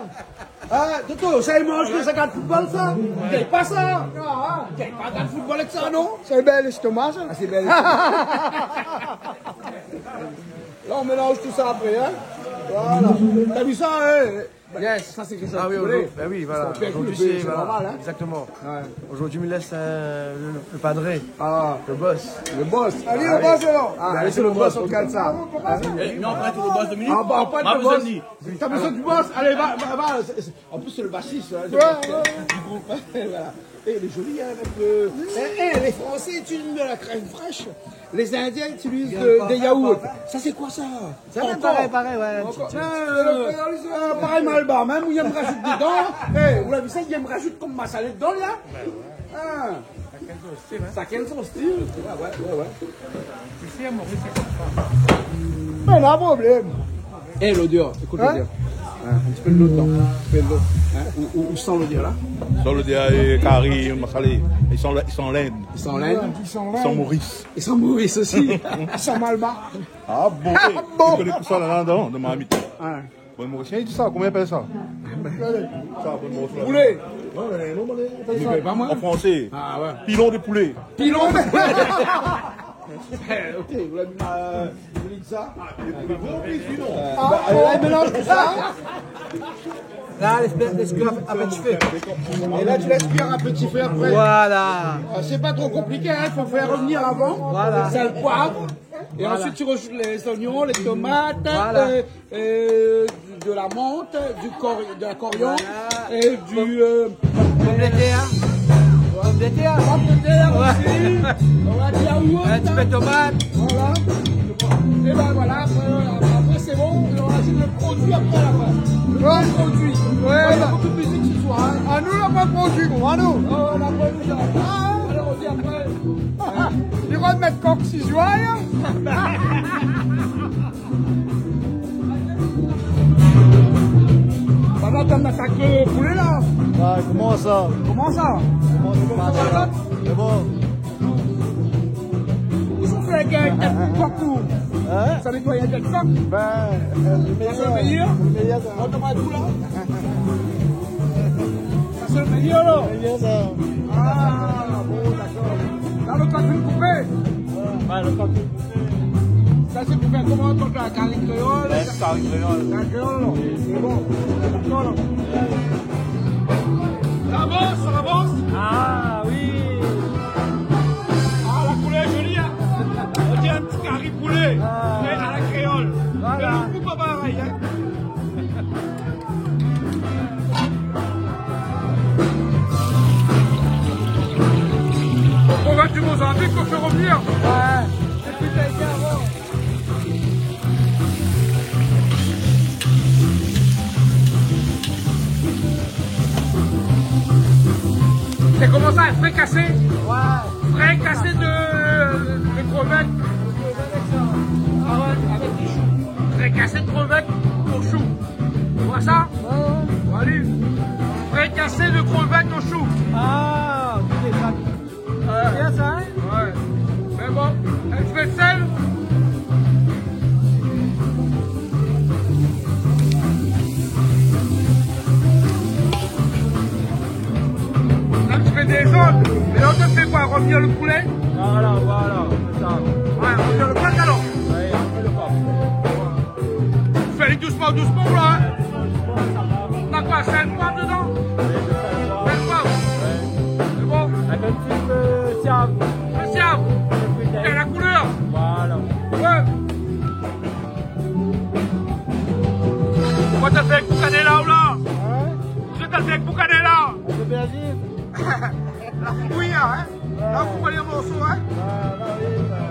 A, Toto, sa i manz ke sa i gard football, sa ? I gingn pa sa. I gingn pa gard football èk sa, non ? Sé bèl léstoma, sa. A, sé bèl léstoma. La, ou mélanz tout sa apré, in ? Voilà. Ou la vi sa, in ? Yes. Sa, sé kèk shoz... A oui, ou koné. Bin oui, voilà. Zordi, sé, sé normal, in ? Exactement. Oué. Zordi, mi lès, eu, lo, lo padré. A. Lo boss. Lo boss. Alé, lo boss, alor. A, bin, sé lo boss, ou gard sa. É, non, pa tout lo boss, Dominique. A, bin, pa tout lo boss. Ou la bezoin di... Ou la bezoin di boss ? Alé, va, va, va. Sé, sé, an plis, sé lo basis, in, sé lo boss, in, di group. Voilà. É, lé zoli, in, avèk lo, é, é, lé Fransé i itiliz de la crème fraîche. Lé Zindien i itiliz de, dé yaourt. Sa, sé koi, sa ? Sa, mèm parèy, parèy, oué, in ti, ti, ti. Ankor. Eu, parèy, malbar mèm, ou i rajout dedan. É, ou la vi sa, i rajout konm masalé dedan, la. A. Shakinn son stil, in. Shakinn son stil. Oué, oué, oué, oué. Isi, a Moris, sé konmsa. Mé la, problèm. É, lodèr, ékout lodèr. In ? In ti pé dolo dedan. In ti pé dolo. In ? Ou, ou, ou san lodèr, la ? San lodèr, é, kari masalé. I san, i san Lind. I san Lind. Oué, i san Lind. I san Moris. I san Moris osi. I san Malbar. A bon ? A bon ? É, ou koné tousa la, la, dan, dan marmit. In. Bann Morisien i di sa, koman i apèl sa ? Sa, bann Morisien. Poulé. Non, mé non, mé i apèl sa an fransé. Mi koné pa, moin. A, oué. Pilon de poulet. Pilon de poulet. É, OK, ou la vi, eu, ou la vi sa. A, lé bon, oui, sinon. A, bin, bon. La, i mélanz tout sa. La, lès, lès kui a, a ti fé. É la, ou lès kui a ti fé apré. Voilà. A, sé pa tro konpliké, in, i fo fé revnir avan. Voilà. Sèl, poiv. É ansuit, ou rajout lé zoignon, lé tomat, eu, eu, de la mant, du cori-, de la coriandre, é du, eu, pom de tèr. Pom de tèr. Pom de tèr osi. Oué. Oué, di yaourt. In ti pé tomat. Voilà. É bin voilà, apré, apré, sé bon, é ou rajout lo produi apré, a la fin. Oué. Lo produi. Oué, voilà. Néna bonpé de mizik se soir, in. A nou, la pa produi, nou, a nou. O, la pa produi. A, alé, ou di apré. Li va mèt kok si zwa, in. Pandan nou atann atak lo poulé, la. Ah, koman sa ? Koman sa ? Koman sa va, sa ? Sé bon. Ou sa fé gingn èk kok ou ? Hein ? Sa nétoy èk kok ? Ben, euh, le meilleur. Sa sé le meilleur ? Le meilleur, sa. Sa sé le meilleur, la ? Le meilleur, sa. Ah, bon, dakor. La, le kok lé koupé. Ouais, le kok lé koupé. Sa sé pou fé koman, kok la, kari kréol ? Ouais, kari kréol. Kari kréol, la. Sé bon. Dakor, la. Sa avans, sa avans. Ah oui. Ah, la koulèr lé zoli, hein. On diré in ti kari poulé, mé a la kréol. Voilà. Mé le gou pa parèy, hein. Bon, ben, tu nous invites, qu'on fait revenir. Ouais. Et puis, t'as été avant. C'est comment ça, un fricasé ? Ouais. Fricasé de, de crevettes. Ah ouais, avec des choux. Fricasé de crevettes aux choux. Tu vois ça ? Ouais, ouais. Allez. Fricasé de crevettes aux choux. Ah, ok, ça. Ouais. Bien ça, hein ? Ouais. Mé bon, in ti pé de sèl. In ti pé dézord. É la, ou fé koi, revenir le poulet ? Voilà, voilà, c'est ça. Ouais, revenir le kok, alors. Ouais, on fait le kok. Fé ali dousman, dousman, la, hein. T'as quoi, sèl, poiv dedan ? Sèl, poiv. Ouais. Sé bon ? Avèk in ti pé siav. In siav. É la koulèr. Voilà. Ouais. Koman ou la fé èk boukané la, ou la ? Hein ? Koman ou la fé èk boukané la ? Avèk lobèrzine. La fouy, hein ? Ouais. La, ou koup ali an morso, hein ? Ouais, la, oui, ouais.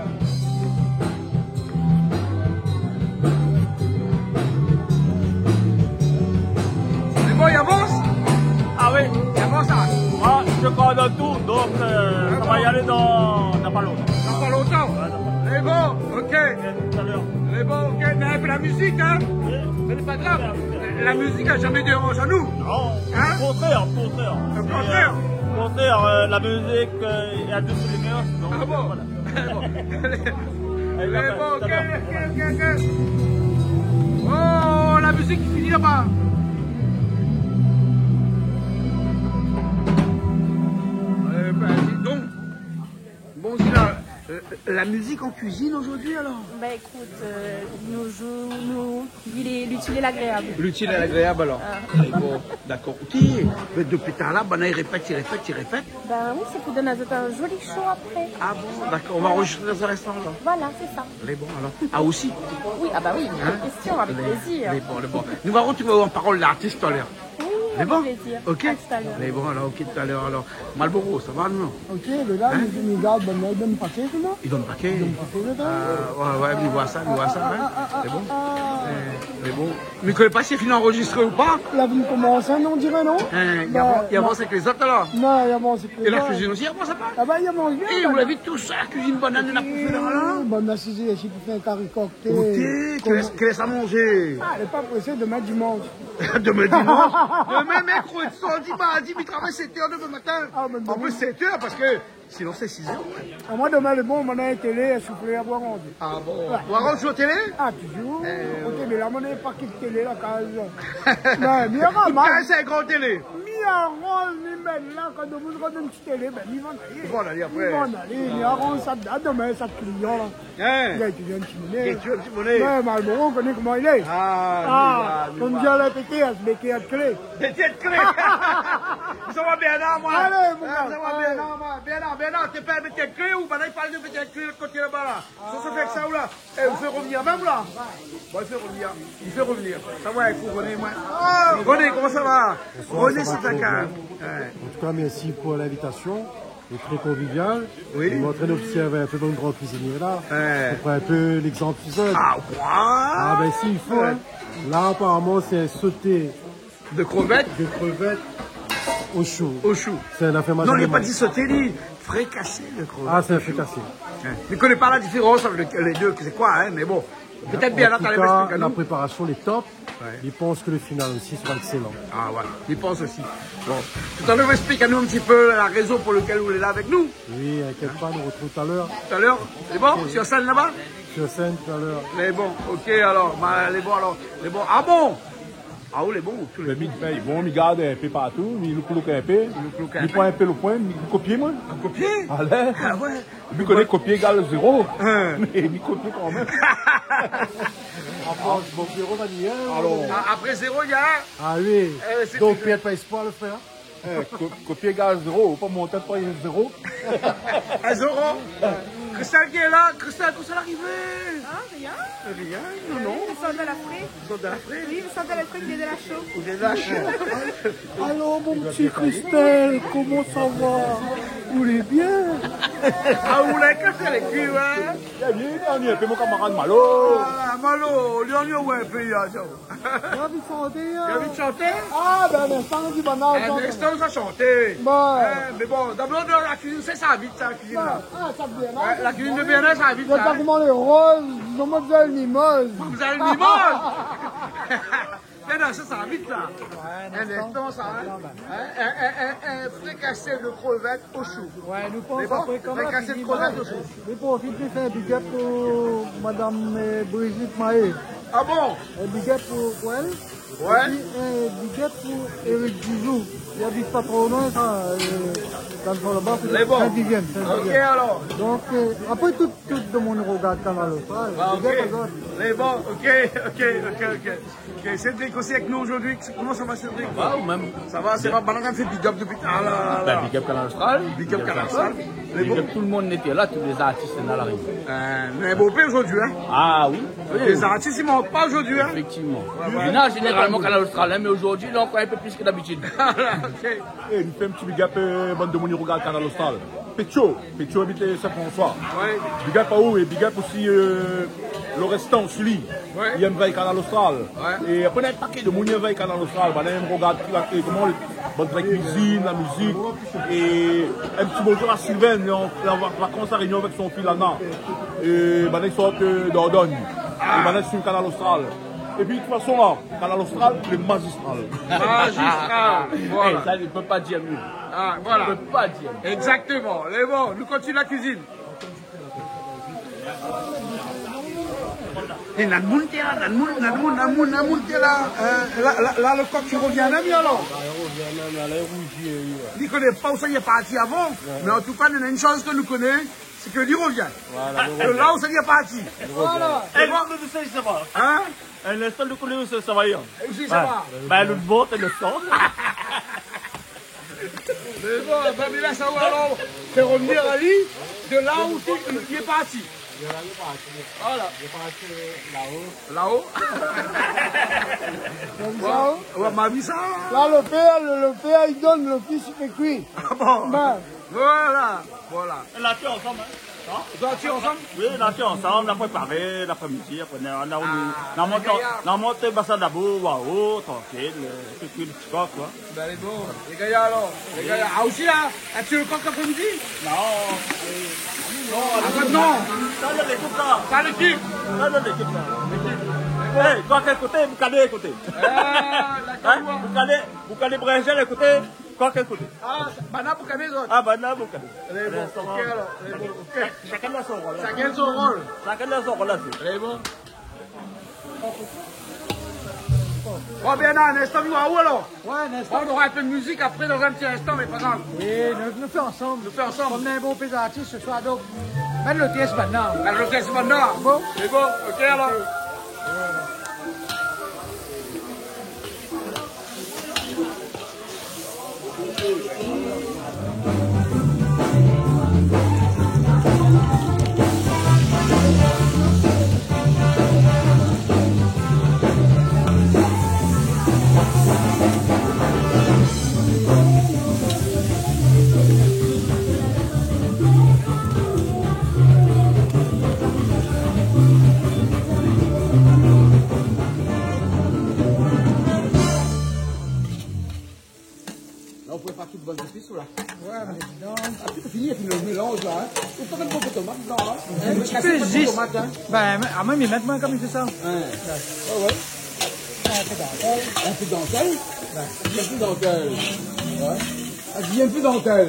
Lé bon, i avans ? Ah oui, i avans, sa. Ah, je crois dans tout, donc, euh, ça va y aller dans, dans pas longtemps. Dans pas longtemps ? Ouais, dans pas longtemps. Lé bon, ok. Tout à l'heure. Lé bon, ok. Mé avèk la mizik, hein ? Oui. Mé sé pa grav. La mizik la zamé déranz anou. Non. Hein ? Au contraire, au contraire. Au contraire. C'est, euh, au contraire, euh, la musique, euh, est au-dessus des mœurs, donc, euh, voilà. Ah bon ? Bon. Allez, lé bon, ok, ok, ok, ok. Oh, la mizik i fini laba. Euh, ben, dis donc. Bon, Zila, euh, la musique en cuisine aujourd'hui, alors ? Bah, écoute, euh, nou zoué, nou Li lé, l'utile et l'agréable. L'utile et l'agréable, alors. Ah. Bon, d'accord. Ok. Mé dopi talèr la, banna i répèt, i répèt, i répèt. Ben oui, sé pou donn azot in zoli show apré. Ah bon, d'accord. On va enregistrer dans un instant, là. Voilà, c'est ça. Lé bon, alors. Ah, aussi ? Oui, ah bah oui, question, avec plaisir. Lé bon, lé bon. Nou va retrouv an parol l'artiste talèr. Oui, avec plaisir. Lé bon ? Ok. À tout à l'heure. Lé bon, alors, ok, talèr, alors. Malboro, sa va, non ? Ok, mé la, hein ? Nou, nou gard, banna i donn paké, koman ? I donn paké. I donn paké, la. Ah, ouais, ouais, mi voi sa, mi voi sa, hein. Ah, ah, ah, ah, ah. Lé bon ? Eh, lé bon. Mi koné pa si la fine anrozistré ou pa. La fine komans, non, on diré, non ? Hein, i avans, i avans avèk lézot, alor. Non, i avans avèk lézot. É la kuizine osi, i avans sa pa ? Ah bah, i avans bien, eh, banna. Ou la vi tout sa, la kuizine, banna, la pou fé la, la. Eh, banna, si sé, si pou fé in kari kok. Ok, kèl, kèl sa manzé ? Ah, lé pa présé, domin dimansh. Domin dimansh. Domin mèrkrodi, samdi, mardi, mi travay sèt èr domin matin. Ah, mé domin. An plis, sèt èr, parske sinon sé sis èr, ouais. Ah, moin, domin, lé bon, moin néna in télé, in souflèr, boir an. Ah bon ? Ouais. Boir an, zoué télé ? Ah, toujour. Eh, ok, mé la, moin néna pa ki télé, la kaz. Non, mi aroz, moin. Kaz, sé in gran télé. Mi aroz, mi mèt la, kan domoun i rann in ti télé, ben, mi vann alé. Voilà, é apré ? Mi vann alé, mi aranz sa, a domin, sa klian, la. Hein ? Gingn toujour in ti moné. Gingn toujour in ti moné. Ouais, Malboro, ou koné koman i lé. Ah, ah, li la, li la. Konm di Alain Pété, in béké a klé. Béké a klé. Sa va, Bernard, moin. Alé, mon gars, sa va, alé. Bernard, moin. Bernard, Bernard, té pa in béké a klé ou, banna i parl de béké a klé, lot koté laba, la. Sa, sa fé èk sa, ou la. Eh, ou fé revenir mèm, la. Bon, i fé revenir. I fé revenir. Sa va, ékout, René, moin. Oh, René, koman sa va ? Bonsoir, René, sa va, sé Taka. Très bien. Ouais. En tout cas, merci pour l'invitation. Et très convivial. Oui. Nou lé antrin d'obsèrv in pé bann gran kuizinié la. Ouais. Pou pran in pé légzanp su zot. Ah, ouais. Ah, ben, si, i fo, hein. Ouais. La, aparaman, sé in soté de krevèt. De krevèt o shou. O shou. Sé in afèr... Non, li la pa di soté, li. Frikasé de krevèt o shou. Ah, sé in frikasé. Ouais. Mi koné pa la diférans ant lé, lé dé, sé koi, hein, mé bon. Pétèt bien, la, talèr, ou va ésplik anou. En tout cas, la préparation, lé top. Ouais. Mi pans ke le final osi sera excellent. Ah ouais, mi pans osi. Bon, talèr ou va ésplik anou in ti pé la rézon pou lakèl ou lé la avèk nou. Oui, inkièt pa, nou artrouv talèr. Talèr, lé bon, sur sèn laba ? Sur sèn talèr. Lé bon, OK, alor, ba, lé bon, alor, lé bon. Ah bon ? Ah, ou lé bon, tout lé bon. Mé mi, mi, bon, mi gard in pé partou, mi louk-louk in pé. Louk-louk in pé. Mi pran in pé lo poin, mi kopié, moin. Ou kopié ? Alé. Ah ouais. Mi koné kopié égal zéro. Hein. Mé mi kopié kan mèm. Apré, bon, zéro va dir, hein. Alor. A-, apré zéro, néna... Ah oui. Euh, sé... Donk, pèrd pa éspwar, le frèr. Eh, ko-, kopié égal zéro, ou pa mont pa zéro. In zéro. Kristal ki lé la, Kristal, koman sa la arivé ? Ah, rien. Rien, non, non. Li sort de la fri. Li sort de la fri. Oui, li sort de la fri, li lé de la sho. Li lé de la sho. Alor, mon ti Kristal, koman sa va ? Ou lé bien ? Ah, ou lé kasé lé kui, ouais. Bien, bien, on est un peu mon kamarad Malo. Ah, Malo, li, on est, ouais, un peu, ya, sa. Li anvi shanté, hein. Li anvi shanté ? Ah, ben, in instan, nou di, ben, non, in instan, nou sa shanté. Bon. Hein, mé bon, dabor, la kuizine, sé sa, vit, sa, la kuizine, la. Ah, sa bien, hein. Ouais, la kuizine de bien, sa, vit, sa, hein. Koman lé roz, mamzèl Mimoz. Mamzèl Mimoz. Mé non, sa, sa vit, la. Ouais, in instan, sa, hein. In, in, in, in frikasé de krevèt o shou. Ouais, nou pans... Mé bon, apré, koman la kuizine, frikasé de krevèt o shou. Mi profit pou fé in big up pou madam, euh, Brigitte Mahé. Ah bon ? In big up pou, pou èl. Ouais. Épi in big up pou Eric Dizou. Li abit pa tro loin, sa, euh, dan son laba, sé Saint-Dizier, Saint-Dizier. Lé bon. OK, alor. Donk, euh, apré tout, tout le moun i rogard Kanal Austral. Ah, big up à zot. Lé bon, OK, OK, OK, OK. OK, Cédric osi avèk nou zordi. Koman sa va, Cédric ? Sa va, ou mèm ? Sa va, sa va. Banna i fé big up dopi talèr la. Ben, big up Kanal Austral. Big up Kanal Austral. Big up tout le moun ki lété la, tout lé zartis la, la Rényon. Euh, mé bon, pa zordi, hein. Ah oui. Oui, lé zartis i mont pa zordi, hein. Éfèktivman. Ouais, ouais. Zénéralman, Kanal Austral, hein, mé zordi, la, ankor in pé plis ke dabitid. OK. Eh, nou fé in ti big up, euh, bann demoun i rogard Kanal Austral. Pétio, Pétio abit Saint-François. Ouais. Big up à ou, é big up osi, euh, Lorestan Sully. Ouais. Li èm vèy Kanal Austral. Ouais. É apré, néna in pakèt demoun i èm vèy Kanal Austral. Banna i èm rogard ki, euh, koman lé, bann truk kuizine, la mizik. É in ti bonzour à Sylvain, li lé an, li lé an vakans La Rényon avèk son fiy Lana. É banna i sort, euh, Dordogne. É banna i suiv Kanal Austral. Épi, de tout fason, la, Kanal Austral, lé mazistral. Mazistral, voilà. Eh, sa, i pé pa dir myé. Ah, voilà. I pé pa dir. Exactement. Lé bon, nou kontinié la kuizine. É na moun té la, na moun, na moun, na moun, na moun té la. Euh, la, la, la, le kok i rovien mèm, alor. Ah, i rovien mèm, la, la, i rouzi, oui, ouais. Li koné pa ousa li la parti avan, ouais, mé an tou ka, néna in shoz ke nou koné, sé ke li rovien. Voilà, li rovien. De la ousa li la parti. Li rovien. Voilà. É bon, nou, nou sé, sa va. Hein ? In instan, nou koné ousa sa va, hein. É ousa sa va. Ouais. Ben, nou mont, nou désann. Mé bon, Fabiola, sa va, alor, fé rovnir ali de la ousa li la parti. Li la parti. Voilà. Li la parti, euh, la-o. La-o ? Ou la vi sa ? Bon, ou la vi sa ? La, le pèr, le, le pèr, li donn, le fis, li fé kui. Ah bon ? Ben. Voilà, voilà. La té ansanm, hein ? Hein ? Zot la té ansanm ? Oui, la té ansanm, la préparé, lapré-midi, apré, na, na, ah, na monté, na monté Bassin d'Amour, waouh, trankil, euh, tout, tout, tout, koi. Ben, lé bon. Lé gayar, alor. Lé gayar. Ah, osi, la, la tié le kok lapré-midi ? Non. Non, ah, non. Sa, sé lékip, sa. Sa, lékip. Sa, sé lékip, sa. Lékip. Eh, koi, kèl koté, boukané, koté. Ah, dakor. Hein ? Boukané, boukané brinzèl, koté, koi, kèl koté. Ah, sa, banna boukané, zot. Ah, banna boukané. Lé bon, OK, alor. Lé bon, OK. Shakinn na son rol. Shakinn son rol. Shakinn na son rol, la, sé. Lé bon. Bon, ben, in instan, nou va ou, alor ? Ouais, in instan. On aura un peu de musique après, dans un petit instant, mais pas grave. Oui, nou, nou fé ansanm. Nou fé ansanm. Kom néna in bonpé zartis se soir, donk, mèt lo tèks mintnan. Mèt lo tèks mintnan. Bon. Lé bon, OK, alor. La, ou prépar tout bann zépis, ou la ? Ouais, mé non. Ah, tout fini, épi le mélanz, la, hein. Ou pé mèt bonpé tomat dedan, hein. In ti pé zis. Tomat, hein. Ben, ah, moin, mi mèt, moin, kom i fé sa. Ouais. Ouais, ouais. In pé dantèl. In pé dantèl. Ouais. Ah, di in pé dantèl.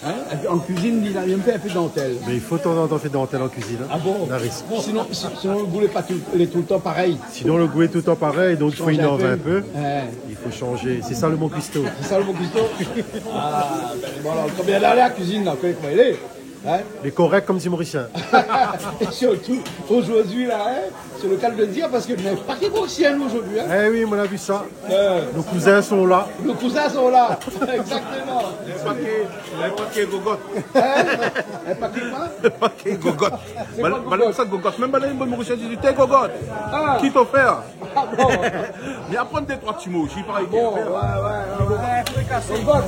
Hein ? An kuizine, li la, li fé in pé dantèl. Mé i fo tanzantan fé dantèl an kuizine, hein. Ah bon ? La risk. Sinon, si-, sinon, lo gou lé pa tout, lé toultan parèy. Sinon, lo gou lé toultan parèy, donk i fo inové in pé. Shanj in pé. Ouais. I fo shanjé. Sé sa lo mo kuisto. Sé sa lo mo kuisto. Ah, bin, bon, alor, konbien d'alé la kuizine, la, koman i lé ? Hein ? Lé korèk konm di Morisien. É sirtou, zordi la, hein, sé lo ka de dir, parske nou néna in pakèt Morisien, nou, zordi, hein. Eh oui, moin la vi sa. Euh. Nos cousins sont là. Nos cousins sont là. Exactement. In pakèt, in pakèt gogot. Hein ? In pakèt koi ? In pakèt gogot. Sé koi, gogot ? Banna sa gogot. Mèm banna Morisien i di, té gogot. Ah. Kit ofèr. Ah bon ? Mé aprann dé troi ti mo osi, parèy. Bon, ouais, ouais, ouais. Gogot.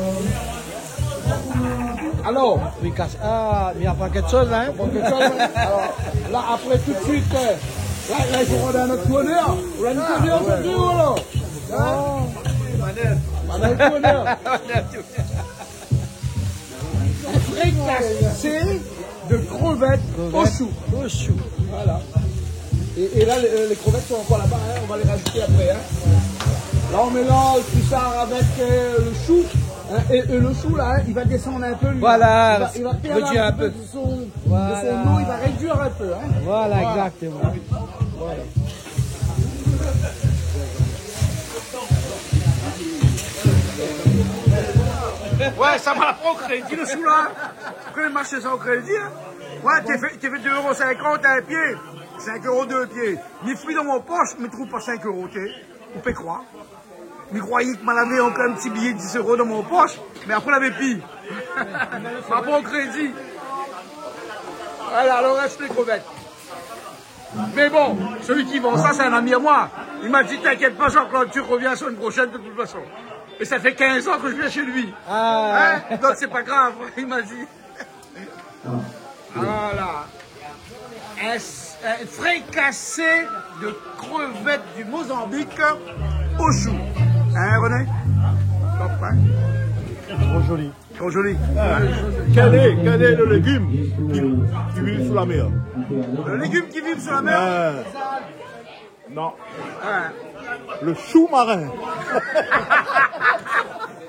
Alor, mi kas, ah, mi aprann kékshoz la, hein. Aprann kékshoz, hein. Alor, la, apré, tout suit, euh, la, la, i fo rod in not tournèr. Ou la in tournèr, ah, ouais, zordi, alor. Hein ? Manèv. Manèv tournèr. In frikasé de krevèt o shou. Krevèt o shou. Voilà. É, é la, lé, lé krevèt lé ankor laba, hein, nou va lé razouté apré, hein. La, nou mélanz tout sa avèk, euh, lo shou, hein, é, é lo shou, la, hein, li va désann in pé, li. Voilà, li va, li va pèrd in ti pé de son, de son o, li va réduir in pé, hein. Voilà, exactement. Voilà. Ouais, sa ma pran o krédi, lo shou la. Kan mi ashèt sa o krédi, hein. Ouais, té fé, té fé dé euro sinkant in pié, sink euro dé pié. Mi fouy dan mon posh, mi trouv pa sink euro, té. Ou pé kroir. Mi kroiyé ke ma lavé ankor in ti biyé dis euro dan mon posh, mé apré, lavé pi. Ma pran o krédi. Voilà, alor, rès lé krevèt. Mé bon, sélui ki vann sa, sé in ami amoin. Li la di, « T'inquiète pas, Jean-Claude, tu reviens la semaine prochaine de toute façon. » É sa fé kinz an ke mi vien shé li. Ah. Hein ? Donk, sé pa grav, li la di. Voilà. In s-, in frikasé de krevèt du Mozambique o shou. Hein, René ? Top, hein ? Tro zoli. Tro zoli. Ah. Kèl lé, kèl lé lo légim ki, ki viv sou la mèr ? Lo légim ki viv sou la mèr ? Ah. Non. Ouais. Lo shou marin.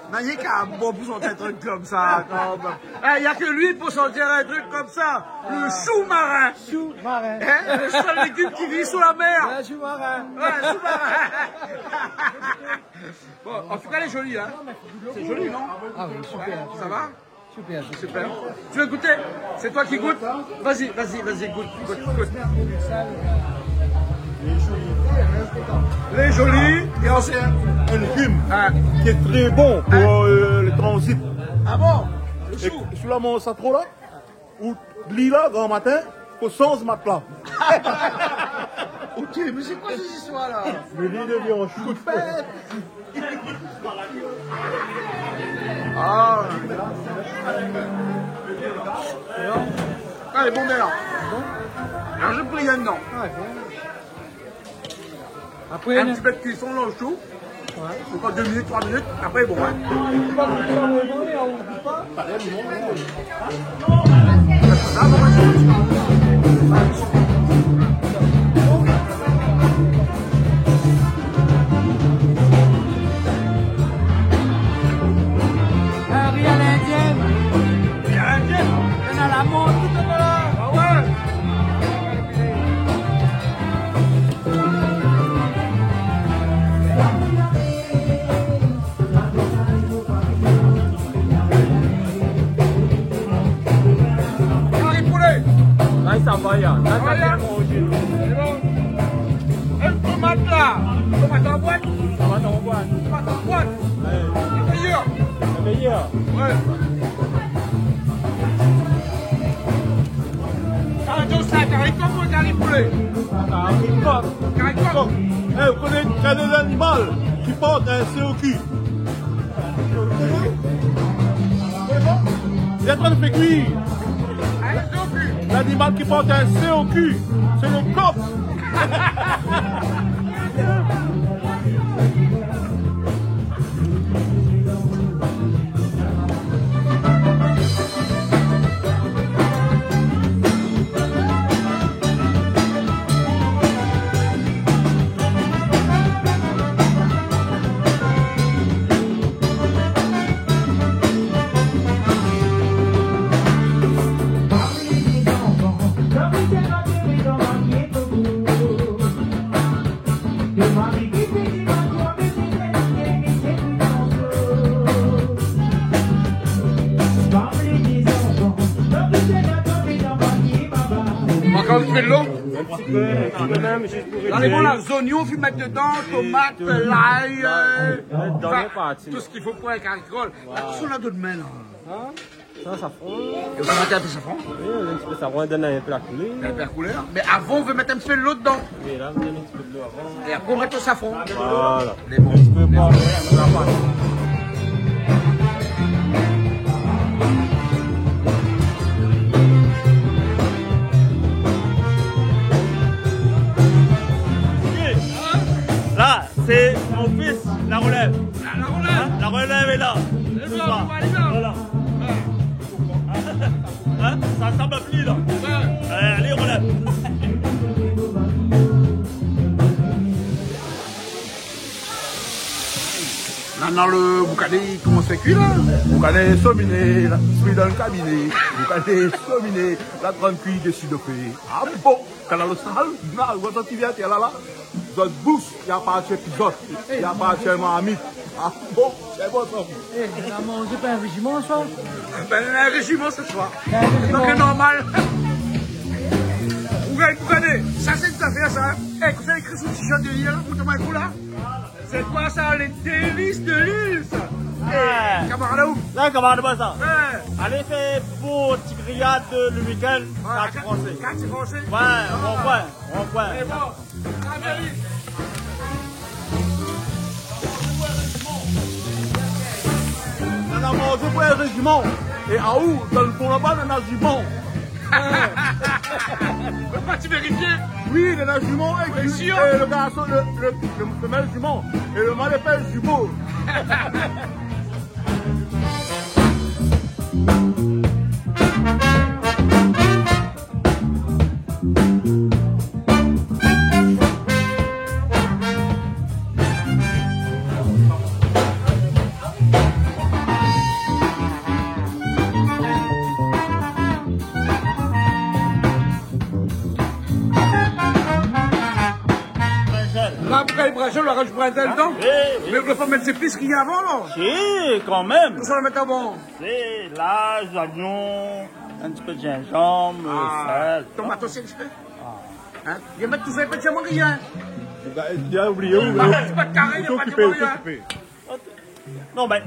Non, néna ke li pou sort in trik konmsa, kan mèm. Eh, néna ke li pou sort in trik konmsa. Lo shou marin. Shou marin. Hein ? Lo sèl légim ki viv sou la mèr. Ouais, shou marin. Ouais, shou marin. Bon, an tou ka, lé zoli, hein. Sé zoli, non ? Ah oui, super. Sa va ? Super. Super. Tu veux goûter ? C'est toi qui goûtes ? Vas-y, vas-y, vas-y, goûte, goûte, goûte. Lé zoli, é ansuit in légim ki lé tré bon pou, euh, le transit. Ah bon ? Lo shou. É si ou la manz sa tro la, ou li la, gran matin, fo sanz matla. Ok, mé sé koi sé zistoir la ? Lo li i devien an shou. Ah. Ah, lé bon, mé la. Bon. La, mi pran in dan. Ah, ouais. Apré, in ti pé de kuison dan lo shou. Ouais. Ankor dé minit, troi minit, apré, bon, hein. Kari a l'indienne. Kari a l'indienne. Néna la mont tout à l'heure. Ah ouais. Kari poulé. La, sa va, ya. La, sa va, ya. Sé bon. É lo tomat la ? Tomat an boit ? Tomat an boit. Tomat an boit. Ouais. Lé méyèr. Lé méyèr. Ouais. Kari kok, sa, kari kok ou kari poulé ? Kari kok. Kari kok. Eh, ou koné, koné lé lanimal ki port in sé o kui ? Lé antrin fé kui. Lanimal ki port in sé o kui, sé lo kok. Kan ou fé dolo ? In ti pé, in ti pé mèm, zis pou rédui. La, lé bon, la, zonion, fine mèt dedan, tomat, lay, euh, dan lé parti, tout sak i fo pou in kari kréol. La, tout sa, nou la done min, la. Hin ? Sa, safran. É ou sa mèt in pé safran ? Wi, in ti pé safran, i donn in pé la koulèr. In pé la koulèr. Mé avan, ou vé mèt in ti pé dolo dedan. Wi, la, ou donn in ti pé dolo avan. É apré, ou mèt lo safran. Voilà. Lé bon. In ti pé pou la pat. La, sé mon fis, la relèv. La, la relèv. Hin ? La relèv lé la. Sé bon, nou va alé la. Voilà. Hin ? Sa sanm pli la. Wé. Alé, relèv. La, la, lo boukané i komans kui la. Boukané sominé, la, kui dan kabiné. Boukané sominé, la, trankuil dési do fé. Ah bon ? Kanal Austral, na, ou sa ti vien, ti la, la. Zot bous, i apartien pi zot. I apartien marmit. Ah bon, sé bon sa. É, nou la manzé pa in réjiman, sa ? Bin, in réjiman, sé swa. In réjiman. Donk, sé normal. Ou gingn, ou koné. Sa, sé in zafèr, sa, hin. É, kosa ékri sou ti shèrt de li la, mont amoin in kou, la. Sé koi sa, les délices de l'île, sa ? Ah. É, kamarad aou ? Sa, kamarad amoin, sa. Wé. Alé fé bon ti griyad le week-end, ah, kartié fransé. Kartié fransé ? Wé, ah, ron-pwin, ron-pwin. Sé bon. Sa, la manzé pou in réjiman. É aou, dan lo fon laba, nana ziman. Ou pa ti vérifié ? Wi, néna ziman, é, é lo garson, lo, lo, lo femèl ziman. É lo mal i apèl zibo. Brinzèl. La, pou kay brinzèl, ou razout brinzèl dedan ? Wi, wi. Mé ou pé pa mèt zépis, rien avan, non ? Si, kanmèm. Kosa ou mèt avan ? Sé lay, zoignon, in ti pé zinzanm, ah, sèl. Tomat osi, in ti pé. Ah. Hin ? Li mèt tout sa, li pé jan manzé, hin. Li la oublié, ou, ah, sé pa karé, li la pa di rien. Non, bin,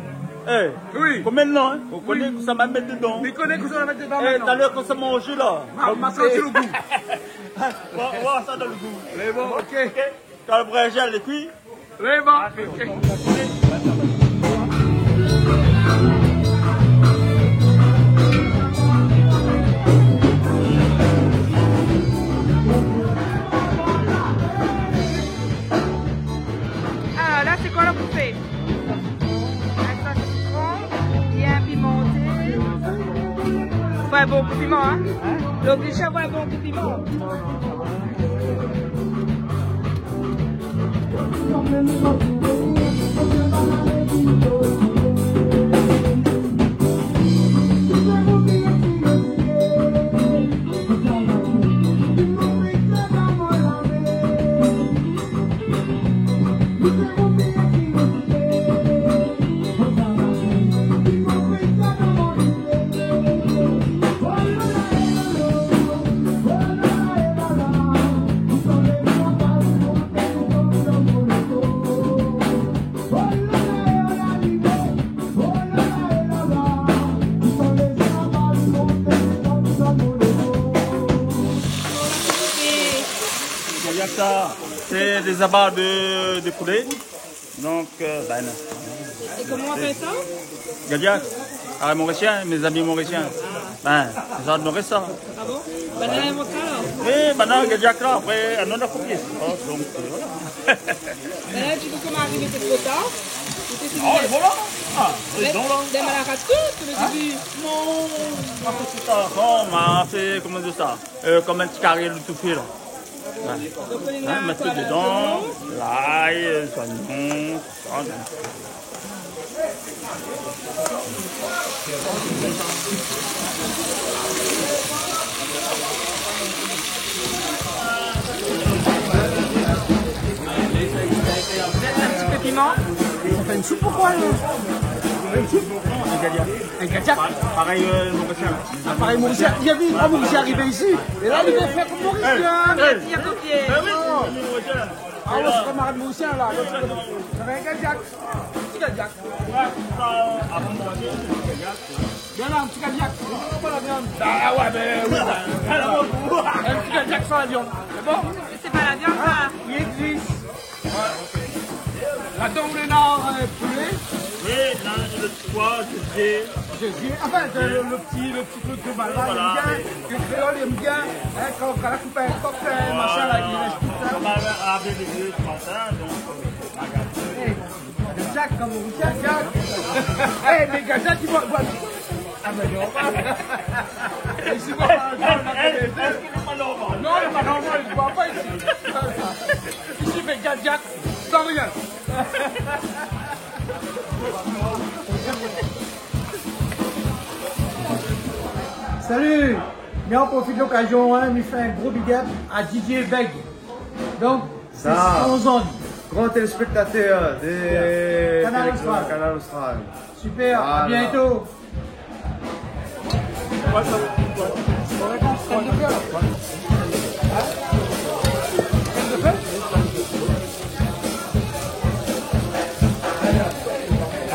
é, wi. Konm mintnan, hin, ou koné kosa ma mèt dedan. Li koné kosa ma mèt dedan mintnan. É, talèr, kan sa manzé la. Ma, ma santi lo gou. Bon, on va voir ça dans le goût. Lé bon, ok. Ok. Kan lo brinzèl lé kui. Lé bon. Ok. Ah, la, sé koi la boufé ? In sos sitron, bien pimanté. Fo in bon kou piman, hin ? Loblijé avoir in bon kou piman. Sé dé zaba de, de poulé. Donk, euh, bin, non. É koman i apèl sa ? Gadiak. Ah, morisien, mé zami morisien. Bin, sé sa, nou rès sa. Ah bon ? Banna la invant sa, alor ? Wi, banna, gadiak la, apré, nou la kopié. Oh, donk, euh, voilà. Bin la, ou di koman arivé, sé tro tar. Ou té fini. Oh, voilà. Ah, mé prézidan, la. Mé, mé la rat tout, tout lo début. Non. Ah, sé sa. Non, mé sé, koman dir sa ? Euh, konm in ti kari lo toufé, la. Wé. Donk, nou la mèt dedan, lay, zoignon, sa, donk. In ti pé piman. Sa fé in soup ou koi, la ? In soup ? In gadiak. Parèy, euh, morisien la. Ah, parèy morisien. Li la vi in morisien arivé isi. É la li vé fé konm morisien. Li la kopié. Ah oui, morisien. Ah ouais, sé kamarad morisien la. Donk sé in gadiak. Ti gadiak. Bien la, in ti gadiak. Ah ouais, ben oui. In ti gadiak san la viann. Sé bon ? Sé pa la viann sa. Ah, li égzis. Ladan ou néna, euh, poulé. Oui, la, le pois, zézié. Zézié. Enfin, le, le ti, le ti truk de Malbar, voilà. Li èm bien, le kréol li èm bien, hein, kan, kan la koup in kok, in machin la, li rès tout sa. Voilà. Konm nou la lavé lé zé se matin, donk, euh, nou la gardé. Eh, Jack, koman ou di, Jack ? Eh, mé gadiak, i voi, i voi. Ah, mé non. Isi, i voi pa, i voi pa. Eh, eh, eh, lé pa normal. Non, lé pa normal, i voi pa isi. Isi, mé gadiak, san rien. Salut. Mi profit de l'occasion, hein, mi fé in gro big up à Didier Bègue. Donk, sé sa. Son zone. Grand téléspectateur de Canal Austral. Canal Austral. Super, à bientôt. Voilà.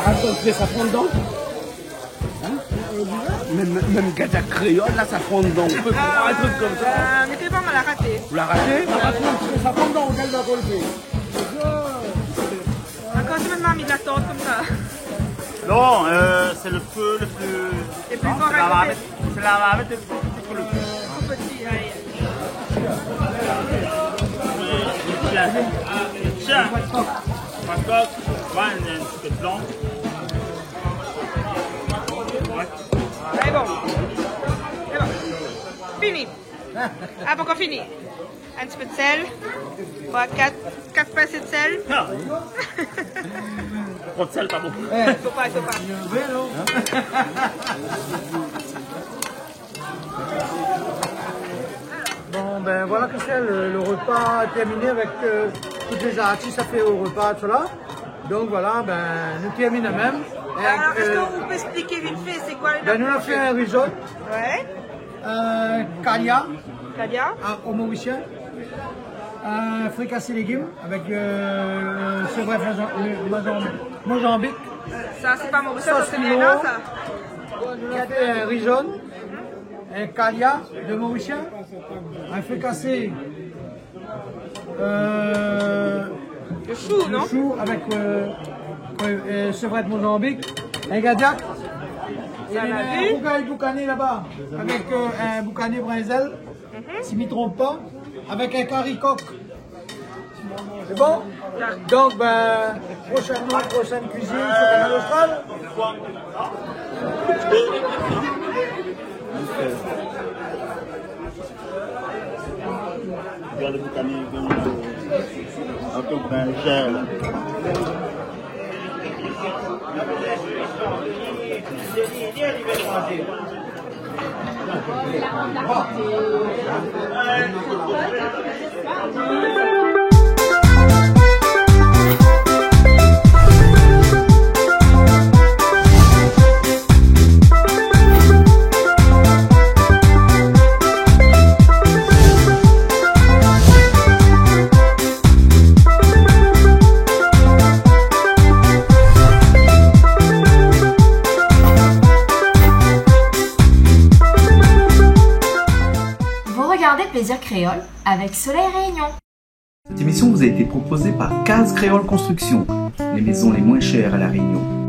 Attends, sa i pran dedan. Hein ? Mèm, mèm gadiak kréol la, sa i pran dedan. Ou pé pa in truk konmsa. Euh, mé sé bon, nou la raté. Ou la raté ? Sa i pran dedan, ou gingn la kolé. Akoz ou la mèt la tort konmsa ? Non, euh, c'est le feu le plus, le plus fort, hein, c'est la marmite, c'est la marmite le plus, le plus, le plus petit, aïe. Tiens. Tiens. Pas de coq. Ouais, un petit peu de blanc. Ouais. Sé bon. Sé bon. Fini. Ah, pankor fini. In ti pé de sèl. Voilà, kat, kat pinsé de sèl. Non. Tro de sèl, pa bon. Fo pa, fo pa. Bon, ben voilà, Christelle, le, le repas est terminé avec, euh, toutes les artistes, ça fait au repas, tout ça. Donc voilà, ben, nou termine mèm. Alors, est-ce que vous pouvez expliquer vite fait, c'est quoi les... Ben, nou la fé in ri zone. Ouais. Euh, kalia. Kalia. Ah, au mauricien. Euh, fricassé légumes avec, euh, sevrette Mozam-, le Mozam-, Mozambique. Sa sé pa morisien, sa sé mélan sa. Sauce piment. Nou la fé in ri zone, in kalia de mauricien, in fricassé, euh, de chou, non ? De chou avec, euh, euh, euh, sevrette Mozambique, in gadiak. Sa, nou la vi. É in rougay boukané laba, avec, euh, in boukané brinzèl, si mi tronp pa, avec in kari kok. Sé bon ? Donk, ben, prochainement, prochaine cuisine sur Canal Austral. Gard le boukané, euh, avèk in brinzèl. Vous regardez Plaisir Créole avec Soleil Réunion. Cette émission vous a été proposée par Case Créole Construction, les maisons les moins chères à La Réunion.